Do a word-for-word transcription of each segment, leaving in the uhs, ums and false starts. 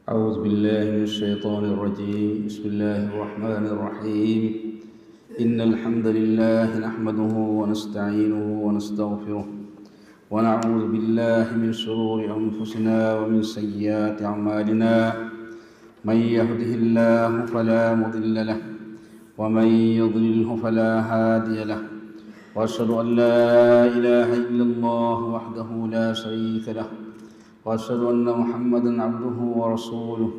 أعوذ بالله من الشيطان الرجيم. بسم الله الرحمن الرحيم. إن الحمد لله نحمده ونستعينه ونستغفره، ونعوذ بالله من شرور أنفسنا ومن سيئات أعمالنا. من يهده الله فلا مضل له، ومن يضلله فلا هادي له. وأشهد أن لا إله إلا الله وحده لا شريك له، وأشهد أن محمدا عبده ورسوله،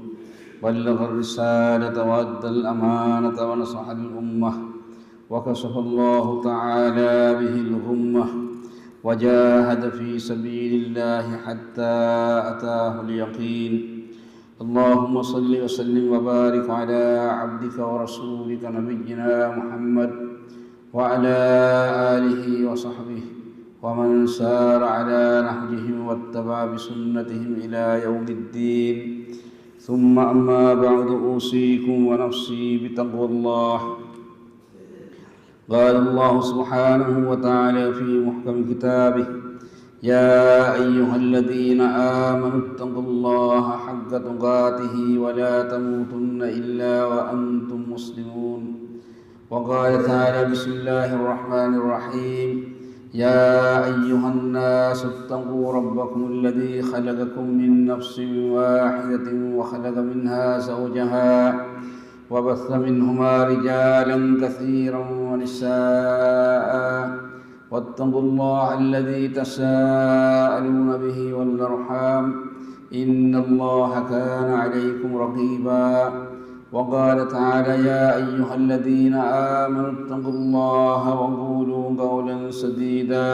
بلغ الرسالة وأدى الأمانة ونصح الأمة، وكشف الله تعالى به الغمة، وجاهد في سبيل الله حتى أتاه اليقين. اللهم صل وسلم وبارك على عبدك ورسولك نبينا محمد وعلى آله وصحبه ومن سار على نهجهم واتبع بسنتهم إلى يوم الدين. ثم أما بعد، أوصيكم ونفسي بتقوى الله. قال الله سبحانه وتعالى في محكم كتابه: يا أيها الذين آمنوا اتقوا الله حق تقاته ولا تموتن إلا وأنتم مسلمون. وقال تعالى: بسم الله الرحمن الرحيم. يا أيها الناس اتقوا ربكم الذي خلقكم من نفس واحدة وخلق منها زوجها وبث منهما رجالا كثيرا ونساء، واتقوا الله الذي تساءلون به والأرحام، إن الله كان عليكم رقيبا. وقال تعالى: يا أيها الذين آمنوا اتقوا الله وقولوا قولا سديدا،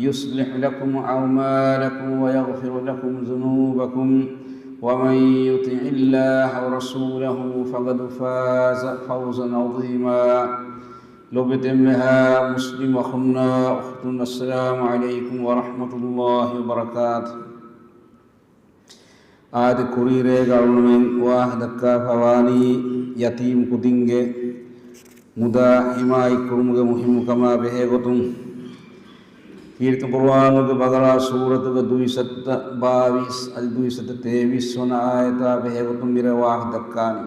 يصلح لكم أعمالكم ويغفر لكم ذنوبكم، ومن يطع الله ورسوله فقد فاز فوزا عظيما. ލޮބުވެތި އެންމެހާ މުސްލިމް އަޚުންނާ އުޚްތުން، އައްސަލާމު ޢަލައިކުމް ވަރަޙްމަތުﷲި ވަބަރަކާތު. އާދެ، ކުރީރޭގަ އަޅުގަނޑުމެން ވާހަކަ ދައްކާފަވާނީ ޔަތީމް ކުދިންގެ މުދާ ޙިމާޔަތްކުރުމުގެ މުހިއްމުކަމާ ބެހޭގޮތުން. ކީރިތި ޤުރުއާނުގެ ބަޤަރާ ސޫރަތުގެ ދުއިސައްތަ ބާވީސް އަދި ދުއިސައްތަ ތޭވީސް ވަނަ އާޔަތާ ބެހޭގޮތުން މިރޭ ވާހަކަ ދައްކާނީ.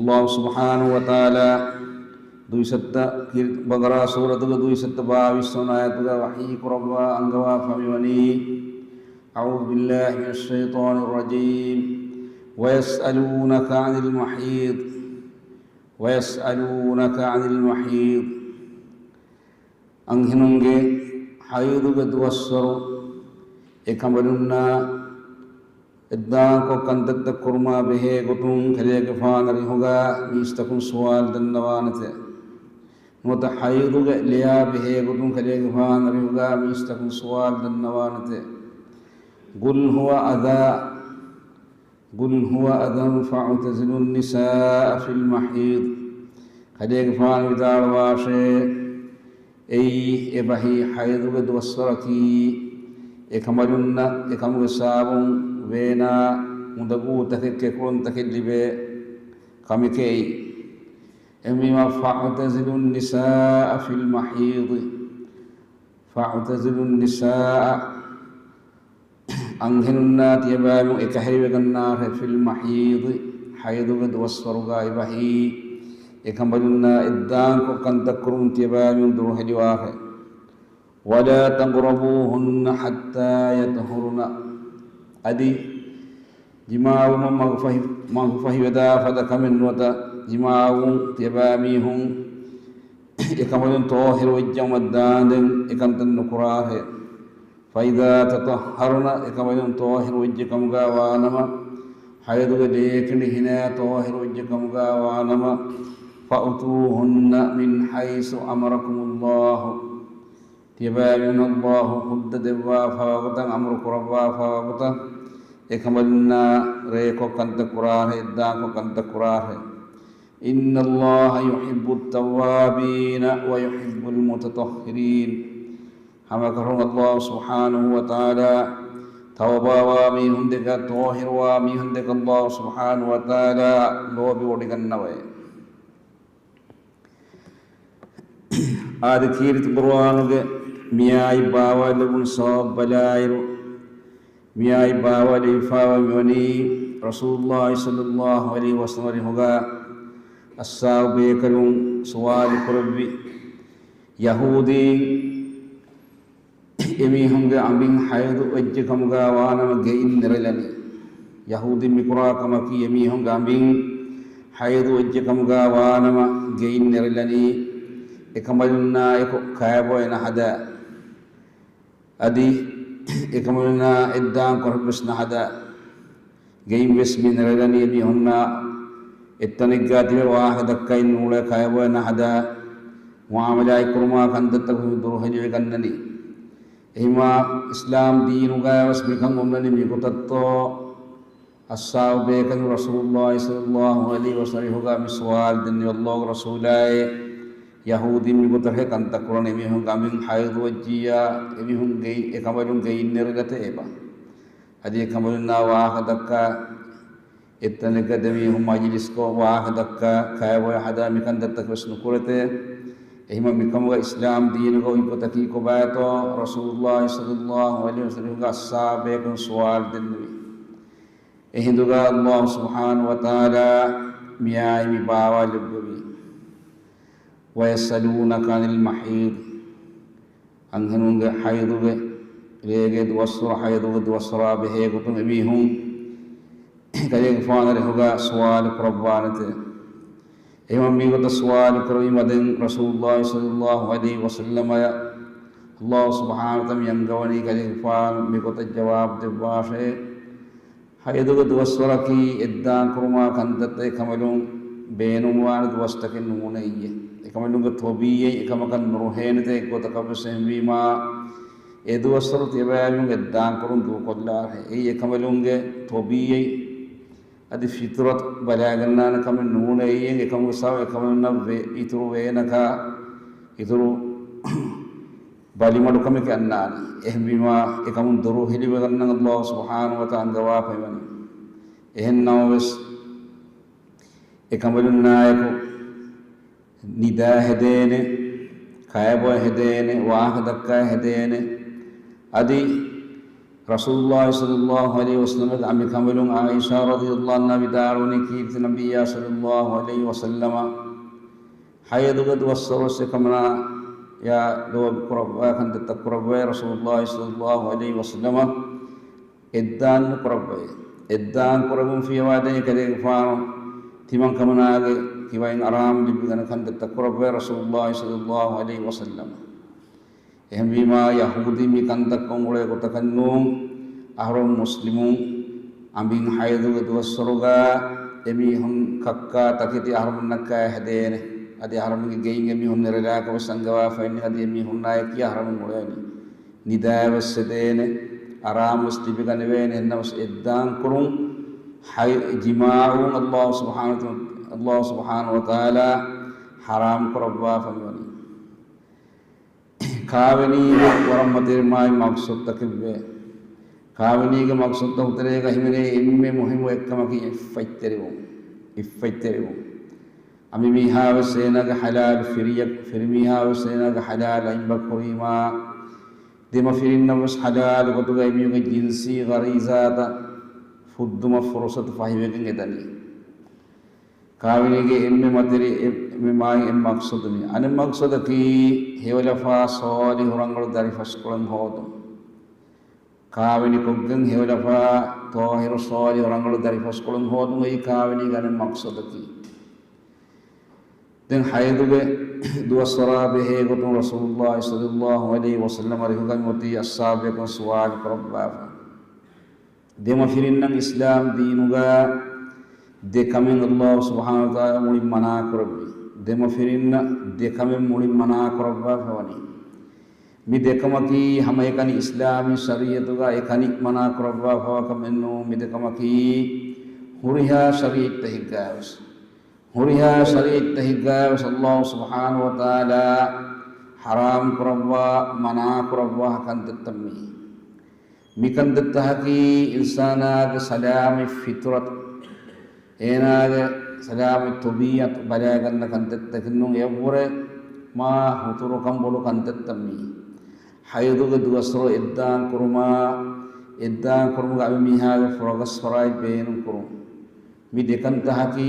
ﷲ ސުބްޙާނަހޫ ވަތަޢާލާ ދުއިސައްތަ، ކީރިތި ބަޤަރާ ސޫރަތުގެ ދުއިސައްތަ ބާވީސް ވަނަ އާޔަތުގަ ވަޙީ ކުރައްވާ އަންގަވާފަ މިވަނީ، أعوذ بالله من الشيطان الرجيم. ويسألونك عن المحيض. ويسألونك عن المحيض. އަންހެނުންގެ ޙައިޟުގެ ދުވަސްވަރު އެކަނބަލުންނާ އެއްދާންކޮށް ކަންތައްތައް ކުރުމާ ބެހޭ ގޮތުން ކަލޭގެފާނަށް ރިހުގަ މީސްތަކުން ސުވާލު ދަންނަވާނެތެ. ނުވަތަ ޙައިޟުގެ ލެޔާ ބެހޭ ގޮތުން ކަލޭގެފާނަށް ރިހުގަ މީސްތަކުން ސުވާލު ދަންނަވާނެތެ. قل هو أذى، قل هو أذى فاعتزلوا النساء في المحيض. ކަލޭގެފާނު ވިދާޅުވާށޭ، އެއީ އެބަހީ ޙައިޟުގެ ދުވަސްވަރަކީ، އެކަނބަލުންނަށް އެކަމުގެ ސަބަބުން ވޭނާ އުނދަގޫތަކެއް ކެކުޅުންތަކެއް ލިބޭ ކަމެކޭ. އެހެންވީމާ، فاعتزلوا النساء في المحيض، فاعتزلوا النساء، އަންހެނުންނާ ތިޔަބައިމީހުން އެކަހެރިވެގަންނާށޭ، في المحيض، ޙައިޟުގެ ދުވަސްވަރުގަ އެބަހީ އެކަނބަލުންނާ އެއްދާންކޮށް ކަންތައް ކުރުމުން ތިޔަބައިމީހުން ދުރުހެލިވާށޭ. ولا تقربوهن حتى يطهرن. އަދި ޖިމާޢުވުމަށް މަގުފަހި، މަގުފަހިވެދާ ފަދަ ކަމެއް ނުވަތަ، ޖިމާޢުވުން ތިޔަބައިމީހުން އެކަނބަލުން ޠާހިރު ވެއްޖައުމަށް ދާންދެން އެކަންތައް ނުކުރާށޭ. فإذا تطهرن، އެކަނބަލުން ޠާހިރު ވެއްޖެ ކަމުގަ ވާނަމަ، ޙައިޟުގެ ލޭކިނޑި ހިނާ ޠާހިރު ވެއްޖެ ކަމުގަ ވާނަމަ، فأتوهن من حيث أمركم الله، ތިޔަބައިމީހުންނަށް ﷲ ހުއްދަ ދެއްވާފަވާ ގޮތަށް، އަމުރު ކުރައްވާފަވާ ގޮތަށް، އެކަނބަލުންނާ ރޭކޮށް ކަންތައް ކުރާށޭ، އެއްދާންކޮށް ކަންތައް ކުރާށޭ. إن الله يحب التوابين ويحب المتطهرين. ހަމައެކަހަލަ ﷲ ސުބްޙާނަހޫ ވަތަޢާލާ ތައުބާވާ މީހުން ދެކެ، ޠާހިރުވާ މީހުން ދެކެ ﷲ ސުބްޙާނަހޫ ވަތަޢާލާ ލޯބިވޮޑިގަންނަވައޭ. އާދެ، ކީރިތި ޤުރުއާނުގެ މިއާޔަތް ބާވާލެވުނު ސަބަބު ބަލާއިރު، މިއާއި ބާވާލެވިފާވަ މިވަނީ ރަސޫލުﷲ ޞައްލަﷲ ޢަލައިހި ވަސައްލަމަ ރިހުގަ އަޞްޙާބު ބޭކަލުން ސުވާލު ކުރެއްވި، ޔަހޫދީން އެމީހުންގެ އަނބިން ޙައިޟު ވެއްޖެ ކަމުގަ ވާނަމަ ގެއިން ނެރެލަނީ. ޔަހޫދީން މިކުރާ ކަމަކީ އެމީހުންގެ އަނބިން ޙައިޟު ވެއްޖެ ކަމުގަ ވާނަމަ ގެއިން ނެރެލަނީ. އެކަނބަލުންނާއެކު ކައިބޮއެ ނަހަދާ. އަދި އެކަނބަލުންނާ އެއްދާން ކޮށް ވެސް ނަހަދާ. ގެއިން ވެސް މި ނެރެލަނީ އެމީހުންނާ އެއްތަނެއްގަ ތިބެ ވާހަކަ ދައްކައި ނޫޅޭ ކައިބޮއެ ނަހަދާ. މުޢާމަލާތް ކުރުމާ ކަންތައްތަކުން ދުރުހެލިވެގަންނަނީ. އެހިމާ އިސްލާމް ދީނުގައި ވެސް މިކަން އޮންނަނީ މިގޮތަށްތޯ؟ އަޞްޙާބު ބޭކަލުން ރަސޫލުﷲ ޞައްލަﷲ ޢަލައިހި ވަސައްލަމަ ހުގާ މި ސުވާލު ދެންނެވި، ﷲގެ ރަސޫލާއޭ، ޔަހޫދީން މިގޮތަށް ކަންތައް ކުރަނީ އެމީހުންގެ އަނބިން ޙައިޟު ވެއްޖިއްޔާ، އެމީހުން ގެއި-، އެކަނބަލުން ގެއިން ނެރެލަތޭ އެބަ؟ އަދި އެކަނބަލުންނާ ވާހަކަ ދައްކާ، އެއްތަނެއްގަ ދެމީހުން މަޖިލިސްކޮށް ވާހަކަ ދައްކާ، ކައިބޮއެ ހަދާ މިކަންތައްތަކެއް ވެސް ނުކުރެތޭ. އެހިމަ މިކަމުގަ އިސްލާމް ދީނުގަ އޮތް ގޮތަކީ ކޮބާތޯ؟ ރަސޫލުﷲ ޞައްލަﷲ ޢަލައިހި ވަސައްލަމަ ހުގާ އަޞްޙާބު ބޭކަލުން ސުވާލު ދެންނެވި. އެހިނދުގަ ﷲ ސުބްޙާނަހޫ ވަތަޢާލާ މިއާއި މި ބާވާލެއްވެވީ، وَيَسْأَلُونَكَ عَنِ الْمَحِيضِ، އަންހެނުންގެ ޙައިޟުގެ ރޭގެ ދުވަސްވަރު، ޙައިޟުގެ ދުވަސްވަރާ ބެހޭ ގޮތުން އެމީހުން ކަލޭގެފާނު ރިހުގަ ސުވާލު ކުރައްވާނެތެ. އެހެން މިގޮތަށް ސުވާލު ކުރެވީމަ ދެން ރަސޫލުﷲ ޞައްލަﷲ ޢަލައިހި ވަސައްލަމައަށް ﷲ ސުބްޙާނަހޫ ވަތަޢާލާ އަންގަވަނީ ކަލޭގެފާނު މިގޮތަށް ޖަވާބު ދެއްވާށޭ. ޙައިޟުގެ ދުވަސްވަރަކީ އެއްދާން ކުރުމާ ކަންތައްތައް އެކަނބަލުން ބޭނުންވާނެ ދުވަސްތަކެއް ނޫނޭ އިއްޔެ. އެކަނބަލުންގެ ޠަބީޢީ އެކަމަކަށް ނުރުހޭނެތޭ އެއްގޮތަކަށް ވެސް. އެހެންވީމާ، އެ ދުވަސްވަރު ތިޔަބައިމީހުން އެއްދާން ކުރުން ދޫކޮށްލާށޭ. އެއީ އެކަނބަލުންގެ ޠަބީޢީ އަދި ފިޠުރަތު ބަލާގަންނާނެ ކަމެއް ނޫނޭ އިއްޔެ. އެކަމުގެ ސަބަބު އެކަނބަލުންނަށް ވެ-، އިތުރު ވޭނަކާ، އިތުރު ބަލިމަޑުކަމެކޭ އަންނާނީ. އެހެންވީމާ، އެކަމުން ދުރުހެލިވެގަންނަން ﷲ ސުބްޙާނަހޫ ވަތަޢާލާ އަންގަވާފައިވަނީ. އެހެން ނަމަވެސް، އެކަނބަލުންނާއެކު ނިދާ ހެދޭނެ، ކައިބޮއެ ހެދޭނެ، ވާހަކަ ދައްކާ ހެދޭނެ. އަދި ރަސޫލުﷲ ޞައްލަﷲ ޢަލައިހި ވަސައްލަމަ އަނބިކަނބަލުން ޢާއިޝާ ރަޟިޔަﷲ ޢަންހާ ވިދާޅުވަނީ، ކީރިތި ނަބިއްޔާ ޞައްލަﷲ ޢަލައިހި ވަސައްލަމަ ޙައިޟުގެ ދުވަސްވަރު ވެސް އެކަމަނާ ޔާ ލޯބި ކުރައްވާ ކަންތައްތައް ކުރައްވައި ރަސޫލުﷲ ޞައްލަﷲ ޢަލައިހި ވަސައްލަމަ އެއްދާން ނުކުރައްވައޭ. އެއްދާން ކުރެވުން ފިޔަވާދޭ ކަލޭގެފާނު ތިމަން ކަމަނާގެ ކިބައިން އަރާމު ލިބިގަނެ ކަންތައްތައް ކުރައްވައޭ ރަސޫލުﷲ ޞައްލަﷲ ޢަލައިހި ވަސައްލަމަ. އެހެންވީމާ، ޔަހޫދީން މި ކަންތައް ކޮށް އުޅޭ ގޮތަކަށް ނޫން، އަހަރުމެން މުސްލިމުން އަނބިން ޙައިޟުގެ ދުވަސްވަރުގަ އެމީހުން ކައްކާ ތަކެތި އަހަރުމެންނަށް ކައި ހެދޭނެ. އަދި އަހަރުމެންގެ ގެއިން އެމީހުން ނެރެލާކަށް ވެސް އަންގަވާފައިން. އަދި އެމީހުންނާއެކީ އަހަރުމެން އުޅޭނީ. ނިދާވެސް ހެދޭނެ، އަރާމުވެސް ލިބިގަނެވޭނެ. އެހެންނަމަވެސް އެއްދާން ކުރުން ޙައި-، ޖިމާޢުން ﷲ ސުބްޙާނަހޫ، ﷲ ސުބްޙާނަހޫ ވަތަޢާލާ ޙަރާމް ކުރައްވާފަ މިވަނީ. ކާވެނީގެ ވަރަށް މަތިވެރި މާތް މަޤްޞަދުތަކެއްވޭ. ކާވެނީގެ މަޤްޞަދުތަކުގެ ތެރޭގަ ހިމެނޭ އެންމެ މުހިއްމު އެއްކަމަކީ އިއްފަތްތެރިވުން. އިއްފަތްތެރިވުން. އަނބިމީހާވެސް އޭނާގެ ޙަލާލު ފިރިޔަ-، ފިރިމީހާވެސް އޭނާގެ ޙަލާލު އަތްބަ ކުރީމާ، ދެމަފިރިންނަށްވެސް ޙަލާލު ގޮތުގައި މީހުންގެ ޖިންސީ ޣަރީޒާތައް ފުއްދުމަށް ފުރުޞަތު ފަހިވެގެން އެދަނީ. ކާވެނީގެ އެންމެ މަތިވެރި އެ-، އެންމެ މާތް އެއް މަޤްޞަދު މީ. އަނެއް މަޤްޞަދަކީ ހެޔޮލަފާ ޞާލިޙު ރަނގަޅު ދަރިފަސްކޮޅެއް ހޯދުން. ކާވެނިކޮށްގެން ހެޔޮލަފާ ޠާހިރު ޞާލިޙު ރަނގަޅު ދަރިފަސްކޮޅެއް ހޯދުން އެއީ ކާވެނީގެ އަނެއް މަޤްޞަދަކީ. ދެން ޙައިޟުގެ ދުވަސްވަރާ ބެހޭ ގޮތުން ރަސޫލުﷲ ޞައްލަﷲ ޢަލައިހި ވަސައްލަމަ ރިހުގައި އޮތީ އަޞްޙާބުބޭކަލުން ސުވާލު ކުރައްވާފަ. ދެމަފިރިންނަށް އިސްލާމް ދީނުގަ ދެ ކަމެއް ﷲ ސުބްޙާނަހޫ ވަތަޢާލާ މުޅިން މަނާ ކުރެއްވި. ދެމަފިރިންނަށް ދެ ކަމެއް މުޅިން މަނާ ކުރައްވާފަ ވަނީ. މި ދެ ކަމަކީ ހަމައެކަނި އިސްލާމީ ޝަރީޢަތުގަ އެކަނި މަނާ ކުރައްވާފަވާ ކަމެއް ނޫން. މި ދެ ކަމަކީ ހުރިހާ ޝަރީޢަތްތަކެއްގައިވެސް، ހުރިހާ ޝަރީޢަތްތަކެއްގައިވެސް ﷲ ސުބްޙާނަހޫ ވަތަޢާލާ ޙަރާމް ކުރައްވާ، މަނާ ކުރައްވާ ކަންތައްތައް މީ. މިކަންތައްތަކަކީ އިންސާނާގެ ސަލާމަތް ފިޠުރަތު، އޭނާގެ ސަލާމަތް ޠަބީޢަތު ބަލާގަންނަ ކަންތައްތަކެއް ނޫން. އެއަށްވުރެ މާ ހުތުރުކަން ބޮޑު ކަންތައްތައް މީ. ޙައިޟުގެ ދުވަސްވަރު އެއްދާން ކުރުމާ، އެއްދާން ކުރުމުގަ އަނބިމީހާގެ ފުރަގަސްފަރާތް ބޭނުން ކުރުން. މި ދެކަންތައް ހަކީ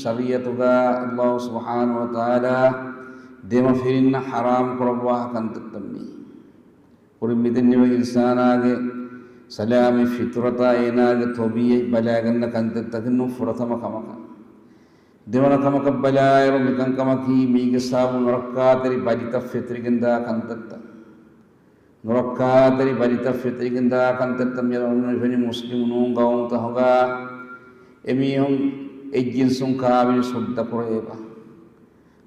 ޝަރީޢަތުގަ އައްލާހު ސުބްޙާނަހު ވަތަޢާލާ ދެމަފިރިންނަށް ޙަރާމް ކުރައްވާ ކަންތައްތައް މީ. ކުރިން މިދެންނެވި އިންސާނާގެ ސަލާމަތް ފިޠުރަތާ އޭނާގެ ޠަބީޢަތް ބަލާގަންނަ ކަންތައްތަކެއް ނޫން ފުރަތަމަ ކަމަކަށް. ދެވަނަ ކަމަކަށް ބަލާއިރު، މިކަންކަމަކީ މީގެ ސަބަބުން ނުރައްކާތެރި ބަލިތައް ފެތުރިގެންދާ ކަންތައްތައް. ނުރައްކާތެރި ބަލިތައް ފެތުރިގެންދާ ކަންތައްތައް މިއަދު އޮންނަ މިފެނި މުސްލިމު ނޫން ގައުމުތަކުގަ އެމީހުން އެއްޖިންސުން ކާވެނި ސުއްދަ ކުރެވޭ.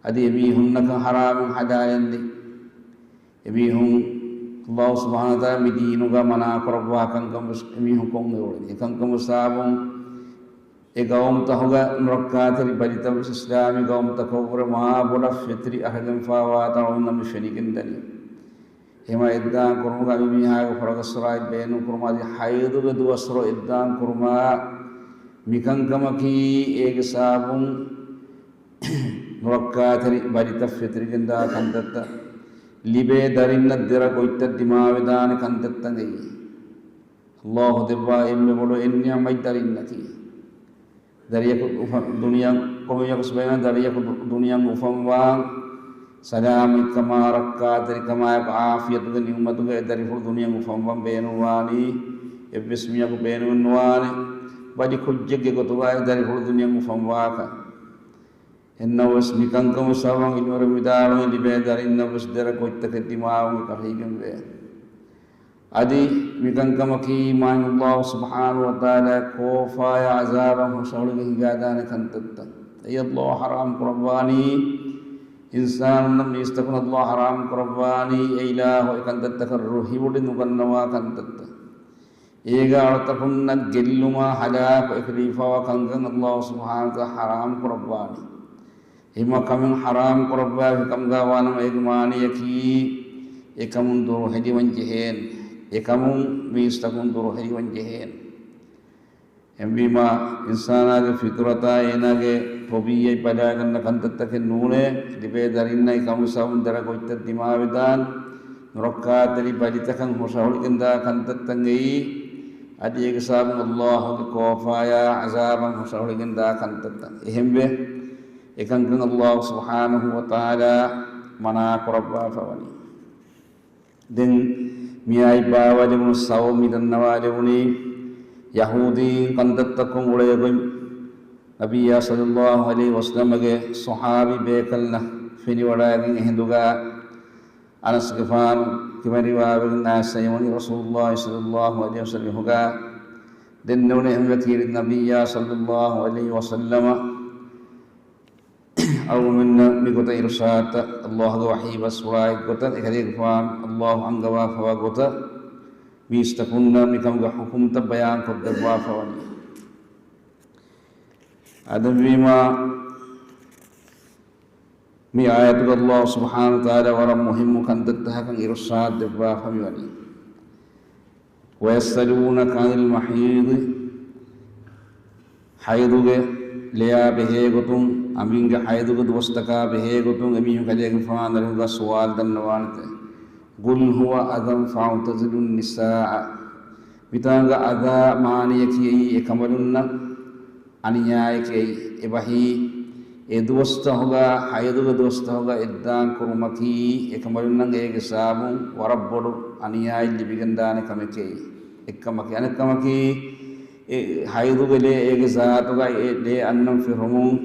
އަދި އެމީހުންނަކަށް ޙަރާމު ޙަލާލެއް ނެތް. އެމީހުން އައްލާހު ސުބްޙާނަހު ވަތަޢާލާ މި ދީނުގަ މަނާ ކުރައްވާ ކަންކަން ވެސް އެމީހުން ކޮށް އެ އުޅެނީ. އެކަންކަމުގެ ސަބަބުން އެ ގައުމުތަކުގަ ނުރައްކާތެރި ބަލިތައް ވެސް އިސްލާމީ ގައުމުތަކަށްވުރެ މާ ބޮޑަށް ފެތުރި އަރިހަށް ގެންފާވާތަން އޮންނަ މި ފެނިގެންދަނީ. އެހެންވެ އެއްދާން ކުރުމުގަ އަނބިމީހާގެ ފުރަގަސްފަރާތް ބޭނުން ކުރުމާ އަދި ޙައިޟުގެ ދުވަސްވަރު އެއްދާން ކުރުމާ މިކަންކަމަކީ އޭގެ ސަބަބުން ނުރައްކާތެރި ބަލިތައް ފެތުރިގެންދާ ކަންތައްތައް، ލިބޭ ދަރިންނަށް ދެރަ ގޮތްތައް ދިމާވެދާނެ ކަންތައްތައް އެއީ. އައްލާހު ދެއްވާ އެންމެ ބޮޑު އެއް ނިޢުމަތް ދަރިންނަކީ. ދަރިޔަކު އުފަ-، ދުނިޔެ ކޮންމެ ވަގުތު ބޭނުން ދަރިޔަކު ދު-، ދުނިޔެއަށް އުފަންވާން، ސަލާމަތްކަމާ، ރައްކާތެރިކަމާއެކު އާފިޔަތުގެ ނިޢުމަތުގައި ދަރިފުޅު ދުނިޔެއަށް އުފަންވަން ބޭނުންވާނީ، އެއްވެސް މީހަކު ބޭނުމެއް ނުވާނެ، ވަލި ކުއްޖެއްގެ ގޮތުގައި ދަރިފުޅު ދުނިޔެއަށް އުފަންވާކަށް. އެހެންނަމަވެސް، މިކަންކަމުގެ ސަބަބުން އިލްމުވެރިން ވިދާޅުވީ، ލިބޭ ދަރިންނަށްވެސް ދެރަ ގޮތްތަކެއް ދިމާވުން އެކަށީގެންވޭ. އަދި މިކަންކަމަކީ މާތް އައްލާހު ސުބްޙާނަހު ވަތަޢާލާ ކޯފާޔާ ޢަޒާބަށް ހުށަހުޅިގެން ހިނގާދާނެ ކަންތައްތައް. އެއީ އައްލާހު ޙަރާމް ކުރައްވާނީ، އިންސާނުންނަށް މީސްތަކުން އައްލާހު ޙަރާމް ކުރައްވާނީ، އެ އިލާހު އެ ކަންތައްތަކަށް ރުހިވޮޑި ނުގަންނަވާ ކަންތައްތައް. އޭގަ އަޅުތަކުންނަށް ގެއްލުމާ ހަލާކު އެކުލެވިފައިވާ ކަންކަން އައްލާހު ސުބްޙާނަހު ވަތަޢާލާ ޙަރާމް ކުރައްވާނީ. އެހެންވީމާ ކަމެއް ޙަރާމް ކުރައްވާފި ކަމުގަ ވާނަމަ، އޭގެ މާނަޔަކީ އެކަމުން ދުރުހެލިވަން ޖެހޭން. އެކަމުން މީސްތަކުން ދުރުހެލިވަން ޖެހޭން. އެހެންވީމާ، އިންސާނާގެ ފިޠުރަތާ އޭނާގެ ޠަބީޢަތް ބަލާގަންނަ ކަންތައްތަކެއް ނޫނޭ، ލިބޭ ދަރިންނަށް އެކަމުގެ ސަބަބުން ދެރަ ގޮތްތައް ދިމާވެދާން، ނުރައްކާތެރި ބަލިތަކަށް ހުށަހުޅިގެންދާ ކަންތައްތައް އެއީ، އަދި އޭގެ ސަބަބުން އައްލާހުގެ ކޯފާޔާ ޢަޒާބަށް ހުށަހުޅިގެންދާ ކަންތައްތައް. އެހެންވެ، އެކަންކަން އައްލާހު ސުބްޙާނަހު ވަތަޢާލާ މަނާ ކުރައްވާފަވަނީ. ދެން މިއާއި ބާވާލެވުނު ސަބަބު މި ދަންނަވާލެވުނީ، ޔަހޫދީން ކަންތައްތަކުން އުޅޭގޮތް ނަބިއްޔާ ޞައްލައްލާހު ޢަލައިހި ވަސައްލަމަގެ ޞަޙާބީ ބޭކަލްނަށް ފެނިވަޑައިގެން އެހިނދުގަ އަނަސްގެފާނު ކިބަރިވާވެގެން އައިސް އައިވަނީ ރަސޫލުއްލާހި ޞައްލައްލާހު ޢަލައިހި ވަސައްލަމަ ހިފުގަ ދެންނެވުނީ އެހެންވެ ކީރިތި ނަބިއްޔާ ޞައްލައްލާހު ޢަލައިހި ވަސައްލަމަ އަޅުގަނޑުމެންނަށް މިގޮތަށް އިރުޝާދުތައް އައްލާހުގެ ވަޙީ ބަސްފުޅާއި ގޮތަށް އެކަލޭގެފާނު އައްލާހު އަންގަވާފަވާ ގޮތަށް މީސްތަކުންނަށް މިކަމުގެ ޙުކުމްތައް ބަޔާންކޮށްދެއްވާފަވަނީ. އަދިވީމާ މި އާޔަތުގަ އައްލާހު ސުބްޙާނަހު ވަތަޢާލާ ވަރަށް މުހިއްމު ކަންތައްތަކަކަށް އިރުޝާދު ދެއްވާފަ މިވަނީ. وَيَسْأَلُونَكَ عَنِ الْمَحِيضِ، ޙައިޟުގެ ލެޔާ ބެހޭގޮތުން، އަނބިންގެ ޙައިޟުގެ ދުވަސްތަކާ ބެހޭގޮތުން އެމީހުން ކަލޭގެފާނަށް އަރިހުގަ ސުވާލު ދަންނަވާނެތެ. قُلْ هُوَ أَذًى فَاعْتَزِلُوا النِّسَاءَ. މިތާނގަ އަޛާ މާނަޔަކީ އެއީ އެކަނބަލުންނަށް އަނިޔާއެކޭ. އެބަހީ، އެ ދުވަސްތަހުގަ، ޙައިޟުގެ ދުވަސްތަހުގަ އެއްދާން ކުރުމަކީ، އެކަނބަލުންނަށް އޭގެ ސަބަބުން ވަރަށް ބޮޑު އަނިޔާއެއް ލިބިގެންދާނެ ކަމެކޭ. އެއްކަމަކީ، އަނެއްކަމަކީ، އެ ޙައިޟުގެ ލޭ އޭގެ ޒާތުގަ އެ ލޭ އަންނަން ފެށުމުން،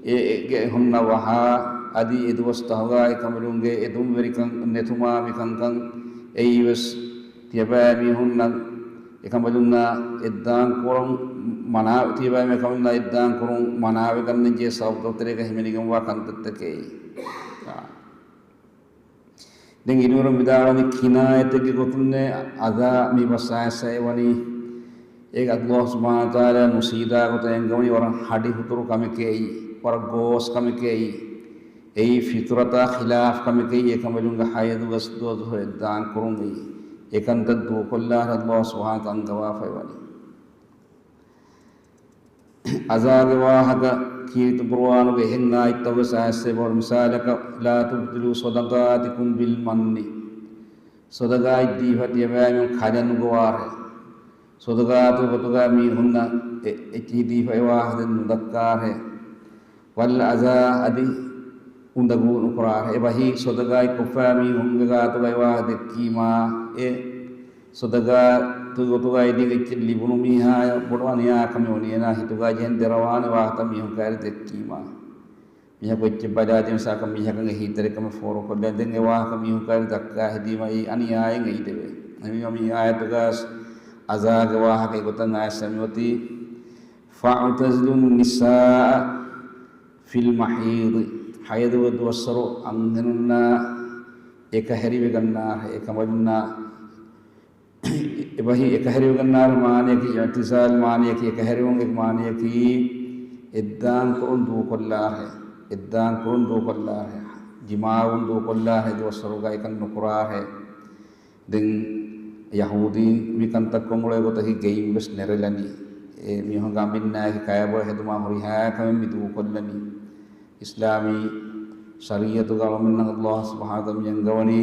އެ، އޭގެ ހުންނަ ވަހާ، އަދި އެ ދުވަސްތަހުގަ އެކަނބަލުންގެ އެދުންވެރިކަން ނެތުމާ މިކަންކަން އެއީވެސް ތިޔަބައިމީހުންނަށް އެކަނބަލުންނާ އެއްދާން ކުރުން މަނާ، ތިޔަބައިމީހުންނާ އެކަނބަލުންނާ އެއްދާން ކުރުން މަނާވެގަންނަންޖެހޭ ސަބަބުތަކުގެ ތެރޭގަ ހިމެނިގެންވާ ކަންތައްތަކޭ. ދެން އިލްމުވެރިން ވިދާޅުވަނީ ކިނާޔަތެއްގެ ގޮތުންނޭ އަޛާ މި ބަސް އައިސް އައިވަނީ. އޭގެ އައްލާހު ސުބްޙާނަހު ވަތަޢާލާ ނުސީދާ ގޮތަށް އެންގަވަނީ ވަރަށް ހަޑި ހުތުރު ކަމެކޭ އެއީ، ވަރަށް ގޯސް ކަމެކޭ އެއީ. އެއީ ފިޠުރަތާ ޚިލާފް ކަމެކޭ އެކަނބަލުންގެ ޙައިޟުގެ ދުވަސް ދުވަސް އެއްދާން ކުރުން އެއީ. އެކަންތައް ދޫކޮށްލާ އައްލާހު ސުބްޙާނަހު ވަތަޢާލާ އަންގަވާފައިވަނީ. އަޛާގެ ވާހަކަ ކީރިތި ޤުރުއާނުގެ އެހެން އާޔަތްތަކުގަ އައިސް އެބަހުރި. މިސާލަކަށް، لَا تُبْطِلُوا صَدَقَاتِكُمْ بِالْمَنِّ. ޞަދަޤާތް ދީފަ ތިޔަބައިމީހުން ކަލަ ނުގޮވާށޭ. ޞަދަޤާތު ގޮތުގަ މީހުންނަށް އެ-، އެއްޗިހި ދީފައިވާ ހަދެއް ނުދައްކާށޭ. ވަލް އަޒާ، އަދި އުނދަގޫ ނުކުރާށޭ. އެބަހީ ޞަދަޤާތް ކޮށްފައި މީހުންގެ ގާތުގައިވާ ދެއްކީމާ، އެ ޞަދަޤާތު ގޮތުގައި ދިން އެއްޗެއް ލިބުނު މީހާޔަށް ބޮޑު އަނިޔާކަމެއް ވަނީ އޭނާ ހިތުގައި ޖެހެން ދެރަވާނެ ވާހަކަ މީހުން ކައިރި ދެއްކީމާ. މީހަކު އެއްޗެއް ބަލާދިން ސާކަ މީހަކަށް އެހީތެރިކަމެއް ފޯރުކޮށްލަން ދެން އެ ވާހަކަ މީހުން ކައިރި ދައްކާ ހެދީމަ އެއީ އަނިޔާއެއް އެއީ ދެވޭ. އެހެންވީމަ މި އާޔަތުގަ އަޒާގެ ވާހަކަ އެގޮތަށް އައިސް މިއޮތީ، فَاعْتَزِلُوا النِّسَاءَ فِي الْمَحِيضِ، ހައިޟުގެ ދުވަސްވަރު އަންހެނުންނާ އެކަހެރިވެގަންނާށޭ، އެކަނބަލުންނާ އެބަހީ އެކަހެރިވެގަންނާށޭ މާނަޔަކީ، އިޢްތިޒާލް މާނަޔަކީ އެކަހެރިވުން، އެ މާނަޔަކީ އެއްދާންކުރުން ދޫކޮށްލާށޭ، އެއްދާންކުރުން ދޫކޮށްލާށޭ، ޖިމާޢުން ދޫކޮށްލާށޭ، ދުވަސްވަރުގަ އެކަން ނުކުރާށޭ. ދެން ޔަހޫދީން މި ކަންތައް ކޮށް އުޅޭ ގޮތަކީ ގެއިން ވެސް ނެރެލަނީ. އެ މީހުންގެ އަނބިންނާއެކީ ކަޔަބޮއެ ހެދުމާ ހުރިހާ ކަމެއް މި ދޫކޮށްލަނީ. އިސްލާމީ ޝަރީޢަތުގަ އަޅަމެންނަށް ﷲ ސުބްޙާނަހޫ ވަތަޢާލާ މި އަންގަވަނީ،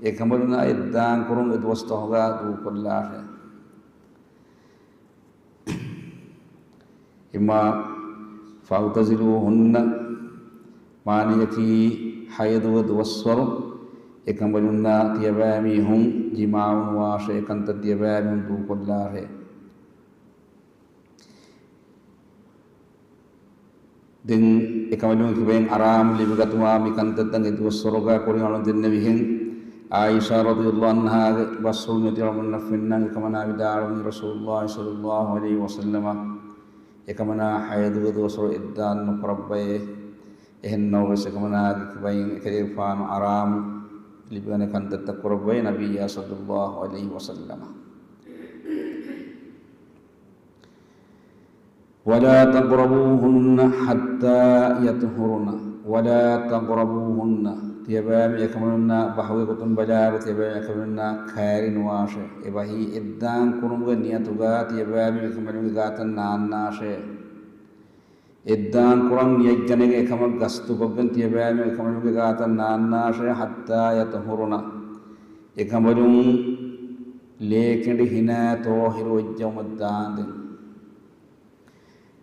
އެކަނބަލުންނާ އެއްދާންކުރުން އެ ދުވަސްތަހުގަ ދޫކޮށްލާށޭ. އެމާ فَاعْتَزِلُوهُنَّ، މާނަޔަކީ ހައިޟުގެ ދުވަސްވަރު އެކަނބަލުންނާ ތިޔަބައިމީހުން ޖިމާޢުނުވާށޭ، އެކަންތައް ތިޔަބައިމީހުން ދޫކޮށްލާށޭ. ދެން އެކަނބަލުންގެ ކިބައިން އަރާމު ލިބިގަތުމާ މި ކަންތައްތައް އެ ދުވަސްވަރުގަ ކުރިއަށް އަޅުން ދެންނެވިހެން، ޢާއިޝާ ރަޟިޔަﷲ ޢަންހާގެ ބަސްފުޅުން އޮތީ އަޅަމެންނަށް ފެންނަން، އެކަމަނާ ވިދާޅުވި ރަސޫލުﷲ ޞައްލަﷲ ޢަލައިހި ވަސައްލަމަ އެކަމަނާ ހައިޟުގެ ދުވަސްވަރު އެއްދާން ނުކުރައްވައޭ. އެހެން ނަމަވެސް އެކަމަނާގެ ކިބައިން އެކަލޭގެފާނު އަރާމު ލިބިގަނެ ކަންތައްތައް ކުރައްވައޭ ނަބިއްޔާ ޞައްލަﷲ ޢަލައިހި ވަސައްލަމަ. وَلَا تَقْرَبُوهُنَّ حَتَّىٰ يَطْهُرْنَ، وَلَا تَقْرَبُوهُنَّ، ތިޔަބައިމީ އެކަނބަލުންނާ ބަހުގެ ގޮތުން ބަލާއިރު ތިޔަބައިމީ އެކަނބަލުންނާ ކައިރި ނުވާށޭ. އެބަހީ އެއްދާން ކުރުމުގެ ނިޔަތުގަ ތިޔަބައިމީ އެކަނބަލުންގެ ގާތަށް ނާންނާށޭ. އެއްދާން ކުރަން ނިޔަތްގަނެގެން އެކަމަށް ގަސްތުކޮށްގެން ތިޔަބައިމީ އެކަނބަލުންގެ ގާތަށް ނާންނާށޭ، حَتَّىٰ يَطْهُرْنَ، އެކަނބަލުން ލޭކެނޑި ހިނައި ޠާހިރު ވެއްޖައުމަށް ދާންދެން.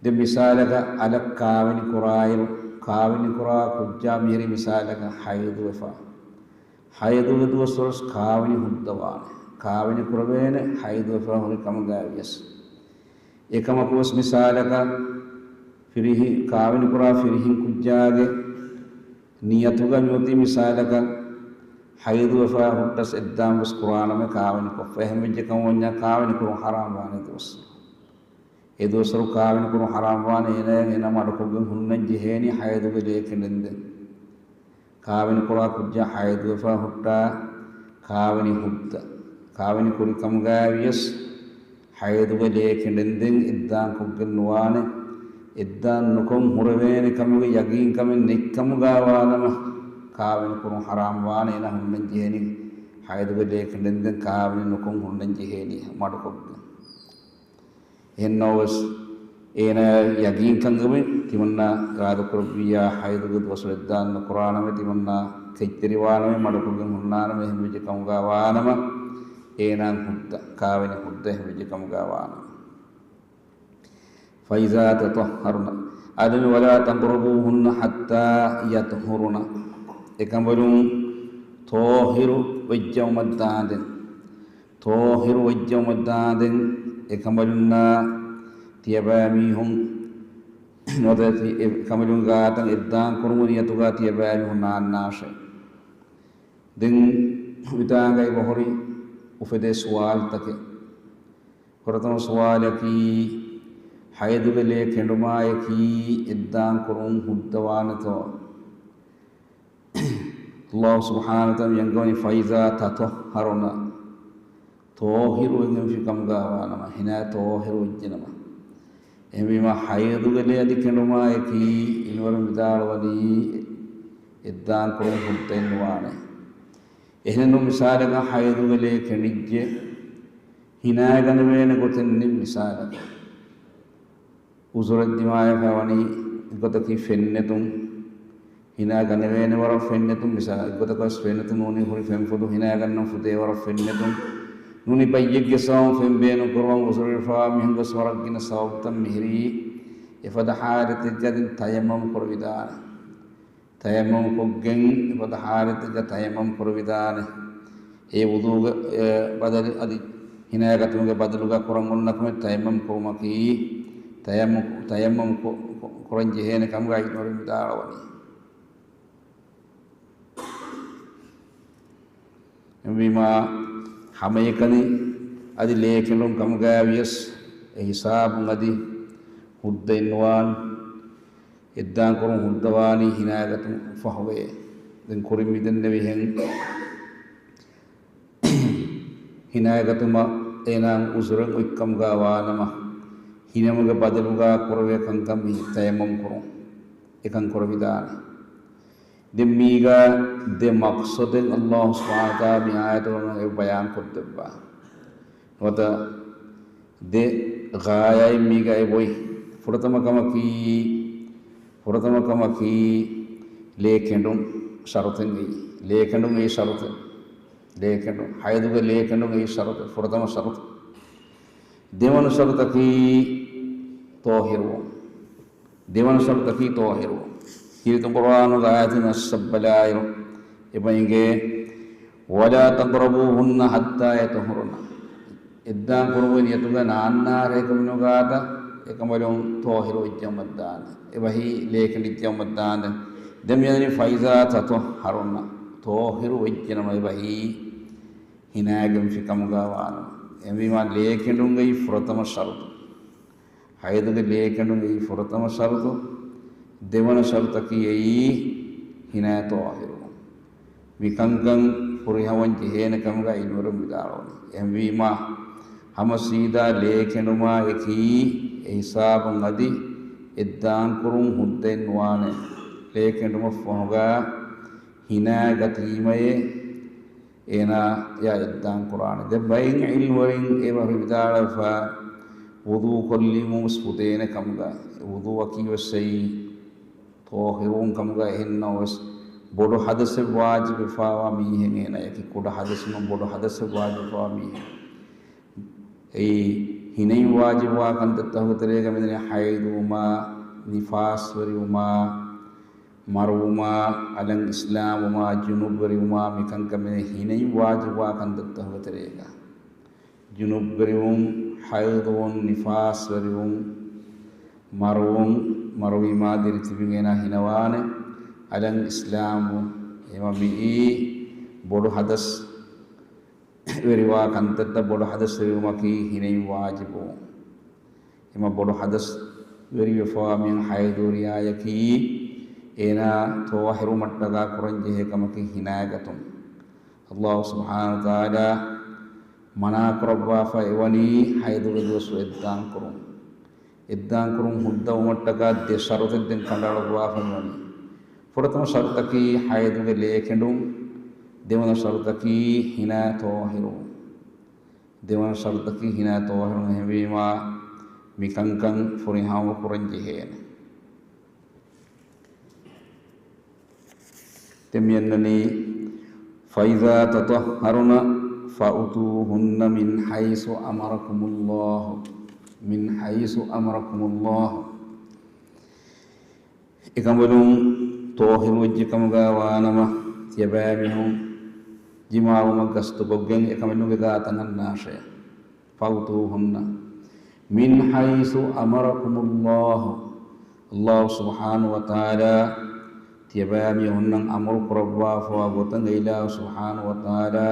ދެން މިސާލަކަށް އަލަށް ކާވެނި ކުރާއިރު، ކާވެނި ކުރާ ކުއްޖާ މިހިރީ މިސާލަކަށް ހައިޟުވެފަ. ހައިޟުގެ ދުވަސްވަރުވެސް ކާވެނި ހުއްދަވާނެ. ކާވެނި ކުރެވޭނެ ހައިޟުވެފަ ހުރި ކަމުގައި ވިޔަސް. އެކަމަކުވެސް މިސާލަކަށް ފިރިހި، ކާވެނި ކުރާ ފިރިހެން ކުއްޖާގެ ނިޔަތުގަ މިއޮތީ މިސާލަކަށް ހައިޟުވެފަ ހުއްޓަސް އެއްދާން ވެސް ކުރާނަމޭ ކާވެނި ކޮށްފަ. އެހެން ވެއްޖެ ކަމަށް ވަންޏާ ކާވެނި ކުރުން ޙަރާމް ވާނެ ދުވަސް. އެ ދުވަސްވަރު ކާވެނި ކުރުން ޙަރާމް ވާނެ، އޭނާ، އޭނާ މަޑުކޮށްގެން ހުންނަން ޖެހޭނީ ހައިޟުގެ ލޭ ކެނޑެންދެން. ކާވެނި ކުރާ ކުއްޖާ ހައިޟުވެފަ ހުއްޓާ، ކާވެނި ހުއްދަ. ކާވެނި ކުރި ކަމުގައި ވިޔަސް ހައިޟުގެ ލޭ ކެނޑެންދެން އެއްދާން ކޮށްގެން ނުވާނެ. އެއްދާން ނުކޮށް ހުރެވޭނެ ކަމުގެ ޔަގީންކަމެއް ނެތްކަމުގައި ވާނަމަ، ކާވެނި ކުރުން ޙަރާމް ވާނެ. އޭނާ ހުންނަން ޖެހޭނީ ހައިޟުގެ ލޭ ކެނޑެންދެން ކާވެނި ނުކޮށް ހުންނަން ޖެހޭނީ މަޑުކޮށްގެން. އެހެންނަމަވެސް، އޭނާ ޔަގީންކަން އެބަ ތިމަންނާ އިރާދަކުރެއްވިއްޔާ ހައިޟުގެ ދުވަސްވަރު އެއްދާން ނުކުރާނަމޭ، ތިމަންނާ ކެތްތެރިވާނަމޭ، މަޑުކޮށްގެން ހުންނާނަމޭ، އެހެން ވެއްޖެ ކަމުގަ ވާނަމަ، އޭނާ ހުއްދަ، ކާވެނި ހުއްދަ އެހެން ވެއްޖެ ކަމުގަ ވާނަމަ. فَإِذَا تَطَهَّرْنَ، އަދި وَلَا تَقْرَبُوهُنَّ حَتَّىٰ يَطْهُرْنَ، އެކަނބަލުން ޠާހިރު ވެއްޖައުމަށް ދާނދެން، ޠާހިރު ވެއްޖައުމަށް ދާނދެން އެކަނބަލުންނާ ތިޔަބައިމީހުން ނުވަތަ އެ ކަނބަލުން ގާތަށް އެއްދާން ކުރުމުގެ ނިޔަތުގަ ތިޔަބައިމީހުން ނާންނާށޭ. ދެން މިތާނގައި އެބަހުރި އުފެދޭ ސުވާލުތަކެއް. ފުރަތަމަ ސުވާލަކީ، ހައިޟުގެ ލޭ ކެނޑުމާއެކީ އެއްދާން ކުރުން ހުއްދަވާނެތޯ؟ ﷲ ސުބްޙާނަހޫ ވަތަޢާލާ އަންގަވަނީ، فَإِذَا تَطَهَّرْنَ، ޠާހިރުވެގެންފި ކަމުގަ ވާނަމަ، ހިނައި ޠާހިރު ވެއްޖެނަމަ. އެހެންވީމަ، ހައިޟުގެ ލޭ އަދި ކެނޑުމާއެކީ އިންވަރުން ވިދާޅުވަނީ އެއްދާން ކުރުން ހުއްދައެއް ނުވާނެ. އެހެންނު މިސާލަކަށް ހައިޟުގެ ލޭ ކެނޑިއްޖެ، ހިނައިގަނެވޭނެ ގޮތެއް ނެތް މިސާލަކަށް. އުޒުރެއް ދިމާވެފަ ވަނީ އެއްގޮތަކީ ފެންނެތުން، ހިނައިގަނެވޭނެ ވަރަށް ފެންނެތުން މިސާލަކަށް. އެއްގޮތަކަށް ވެސް ފެންނެތުން ނޫނީ ހުރި ފެންފުދު ހިނައިގަންނަން ފުދޭ ވަރަށް ފެންނެތުން. ނޫނީ ބައްޔެއްގެ ސަބަބުން ފެން ބޭނުން ކުރުވަން އުޒުރުވެފަވާ މީހުންގެ ވެސް ވަރަށް ގިނަ ސަބަބުތައް މިހިރީ އެފަދަ ޙާލަތެއްގަ ދެން ތަޔައްމަމު ކުރެވިދާނެ. ތަޔައްމަމު ކޮށްގެން އެފަދަ ޙާލަތެއްގަ ތަޔައްމަމު ކުރެވިދާނެ. އެ ވުޟޫގެ، އެ، ބަދަލު އަދި ހިނާގަތުމުގެ ބަދަލުގަ ކުރަން އޮންނަ ކަމެއް ތަޔައްމަމު ކުރުމަކީ، ތަޔައްމަ-، ތަޔައްމަމު ކު-، ކު-، ކުރަން ޖެހޭނެ ކަމުގައި އިލްމުވެރިން ވިދާޅުވަނީ. އެހެންވީމާ، ހަމައެކަނި އަދި ލޭކެނޑުން ކަމުގައި ވިޔަސް އެ ހިސާބުން އަދި ހުއްދައެއް ނުވާނެ. އެއްދާން ކުރުން ހުއްދަވާނީ ހިނާގަތުން ފަހުގައޭ. ދެން ކުރިން މިދެންނެވިހެން ހިނާގަތުމަށް އޭނާ އުޒުރެއް އޮތްކަމުގަ ވާނަމަ، ހިނަމުގެ ބަދަލުގަ ކުރެވޭ ކަންކަން މި ތަޔައްމަމު ކުރުން އެކަން ކުރެވިދާނެ. ދެން މީގަ ދެ މަޤްޞަދެއް އައްލާހު ސުބްޙާނަހު ވަތަޢާލާ މި އާޔަތުގަ އެ ބަޔާން ކޮށްދެއްވާ. ނުވަތަ ދެ ޣާޔާއެއް މީގަ އެބައޮތް. ފުރަތަމަ ކަމަކީ، ފުރަތަމަ ކަމަކީ ލޭކެނޑުން ޝަރުޠެއް އެއީ. ލޭކެނޑުން އެއީ ޝަރުޠެއް. ލޭކެނޑުން، ޙައިޟުގެ ލޭކެނޑުން އެއީ ޝަރުޠެއް. ފުރަތަމަ ޝަރުޠު. ދެވަނަ ޝަރުޠަކީ ޠާހިރުވުން. ދެވަނަ ޝަރުޠަކީ ޠާހިރުވުން. ކީރިތި ޤުރުއާނުގެ އާޔަތުން އައްސައްބަލާއިރު އެބަ އިނގޭ، "ولا تقربوهن حتى يطهرن." އެއްދާން ކުރުމުގެ ނިޔަތުގަ ނާންނާރޭ ކަމެއް ނުގާތަ، އެކަމަލުން ޠާހިރު ވެއްޖައުމަށްދާނެ. އެބަހީ ލޭކެނޑިއްޖައުމަށްދާނެ. ދެން މިއަދަނީ، "فإذا تطهرن." ޠާހިރު ވެއްޖެނަމަ އެބަހީ ހިނާގެންފި ކަމުގަ ވާނަމަ. އެހެންވީމާ ލޭކެނޑުންގައި ފުރަތަމަ ޝަރުޠު. ޙައިޟުގެ ލޭކެނޑުން އެއީ ފުރަތަމަ ޝަރުޠު، ދެވަނަ ޝަރުޠަކީ އެއީ ހިނާ ޠާހިރުވުން. މި ކަންކަން ފުރިހަމަވަން ޖެހޭނެ ކަމުގަ އިލްމުވެރިން ވިދާޅުވަނީ. އެހެންވީމާ، ހަމަ ސީދާ ލޭކެނޑުމާ އެކީ އެ ހިސާބުން އަދި އެއްދާން ކުރުން ހުއްދައެއް ނުވާނެ. ލޭކެނޑުމަށްފަހުގަ ހިނާ ގަތީމަޔޭ އޭނާ އެއާ އެއްދާން ކުރާނެ. ދެން ބައެއް އިލްމުވެރިން އެބަހުރި ވިދާޅުވެފަ، ވުޟޫ ކޮށްލީމުން ވެސް ފުދޭނެ ކަމުގަ، ވުޟޫއަކީ ވެސް އެއީ ޠާހިރުވުން ކަމުގަ. އެހެންނަމަވެސް، ބޮޑު ޙަދަޘެއް ވާޖިބުވެފަވާ މީހެއް އޭނާ އެކި ކުޑަ ޙަދަޘެއް ނޫން، ބޮޑު ޙަދަޘެއް ވާޖިބުވެފަވާ މީހެއް. އެއީ ހިނައިން ވާޖިބުވާ ކަންތައްތަކުގެ ތެރޭގަ މިދަނީ ޙައިޟުވުމާ، ނިފާސްވެރިވުމާ، މަރުވުމާ، އަލަށް އިސްލާމްވުމާ، ޖުނުބްވެރިވުމާ، މިކަންކަމެއް ހިނައިން ވާޖިބުވާ ކަންތައްތަކުގެ ތެރޭގަ. ޖުނުބްވެރިވުން، ޙައިޟުވުން، ނިފާސްވެރިވުން، މަރުވުން، މަރުވީމާ ދިރިތިބިން އޭނާ ހިނަވާނެ، އަލަށް އިސްލާމްވުން. އެމަ މިއީ ބޮޑު ޙަދަޘް ވެރިވާ ކަންތައްތައް. ބޮޑު ޙަދަޘް ވެރިވުމަކީ ހިނައިން ވާޖިބުވުން. އެމަ ބޮޑު ޙަދަޘް ވެރިވެފަވާ މީހުން ޙައިޟުވެރިޔާއަކީ އޭނާ ޠާހިރުވުމަށްޓަކާ ކުރަން ޖެހޭ ކަމަކީ ހިނާގަތުން. އައްލާހު ސުބްޙާނަހު ވަތަޢާލާ މަނާކުރައްވާފަ އެވަނީ ޙައިޟުގެ ދުވަސްވަރު އެއްދާން ކުރުން. އެއްދާން ކުރުން ހުއްދަވުމަށްޓަކާ ދެ ޝަރުޠެއް ދެން ކަނޑައަޅުއްވާފަ މިވަނީ. ފުރަތަމަ ޝަރުޠަކީ ޙައިޟުގެ ލޭކެނޑުން، ދެވަނަ ޝަރުޠަކީ ހިނާ ޠާހިރުވުން. ދެވަނަ ޝަރުޠަކީ ހިނާ ޠާހިރުވުން. އެހެންވީމާ، މިކަންކަން ފުރިހަމަ ކުރަން ޖެހޭނެ. ދެން މިއަންނަނީ، "فإذا تطهرن فأتوهن من حيث أمركم الله، من حيث أمركم الله." އެކަނބަލުން ޠާހިރުވެއްޖެ ކަމުގަ ވާނަމަ، ތިޔަބައިމީހުން ޖިމާޢުވުމަށް ގަސްތުކޮށްގެން އެކަނބަލުންގެ ގާތަށް އަންނާށޭ. "فأتوهن من حيث أمركم الله." އައްލާހު ސުބްޙާނަހު ވަތަޢާލާ ތިޔަބައިމީހުންނަށް އަމުރު ކުރައްވާފަވާ ގޮތަށް، އެ އިލާހު ސުބްޙާނަހު ވަތަޢާލާ